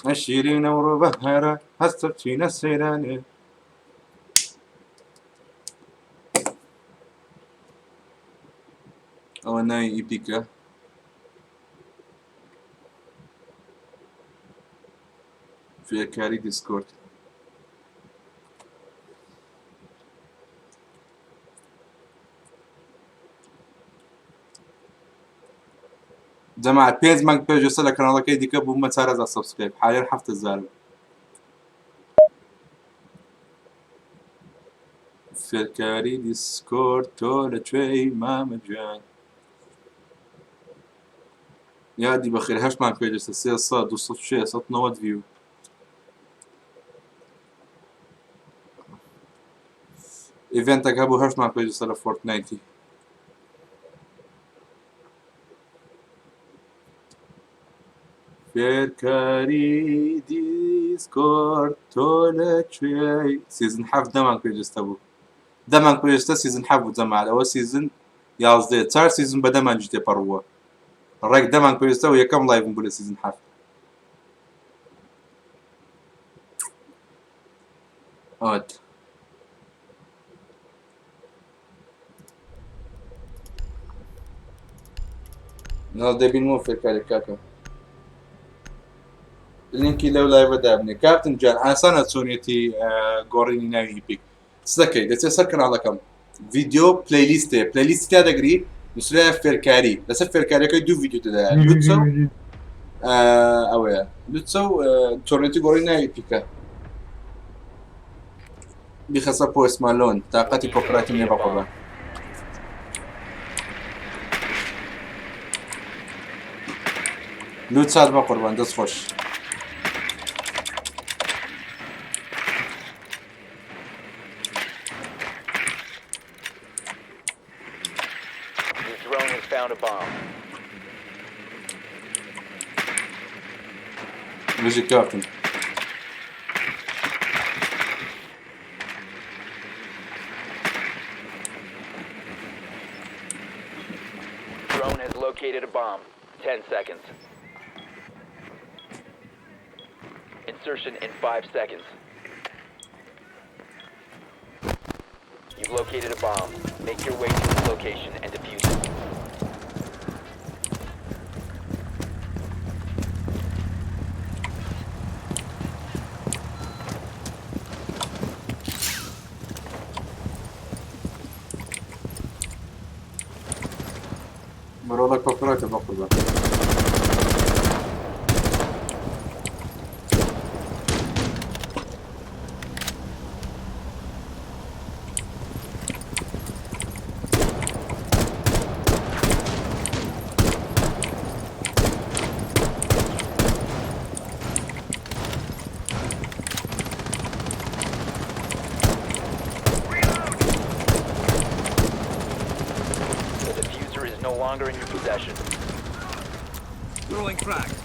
[SPEAKER 1] ئەشیرینە و ڕۆبەهارە هەستە بچینە سەیرانێ ئەوە ناوی ئیپیکە فێرکاری دیسکۆرد جەماعەت پێنج مانگ پێش ئێستا لە کەناڵەکەی دیکە بوومە 4000 subscribe حالێن 7000 فێرکاری دیسکۆرد تۆ لە کوێی مامە گیان یادی بەخێر هەشت مانگ پێش ئێستا 300 200 690 view ئیڤێنتێک هەبوو هەشت مانگ پێویستە لە فۆرتنایتی. فێرکاری دیسکۆرد تۆ لەکوێی؟ season حەفت دەمان پێویستە بوو دەمان پێویستە season حەفت بوو جەماعەت ئەوە season یازدەیە چار season بە دەمانجی تێپەڕووە ڕێک دەمان پێویستە و یەکەم live م بوو لە season حەفت. ئەوەت نا دەبینمەوە فێرکاری کاکە لینکی لەو live ە دابنێ کاپتن جان ئاسانە چۆنیەتی گۆڕینی ناوی ئیپیک چ دەکەی دەچێت سەر کەناڵەکەم ڤیدیۆ playlist ێ playlist تا دەگری نووسرایە فێرکاری لەسەر فێرکاریەکەی دوو ڤیدیۆ تێدایە لوتسە و ئەوەیە لوتسە و چۆنێتی گۆڕی ناوی پیکە بیخەسە پۆست مالۆن تاقەتی کۆپراتی نیە بەقوڕبان. لوت سات بەقوربان دەست خۆش.
[SPEAKER 9] Your drone has found a bomb.
[SPEAKER 1] بژی کاپتن.
[SPEAKER 9] Drone has located a bomb. 10 seconds. Insertion in 5 seconds. You've located a bomb. Make your way to its location and defuse it.
[SPEAKER 1] مرۆڵە کۆپراتە بەقوربان.
[SPEAKER 9] The defuser is no longer in your possession.
[SPEAKER 6] Throwing frag.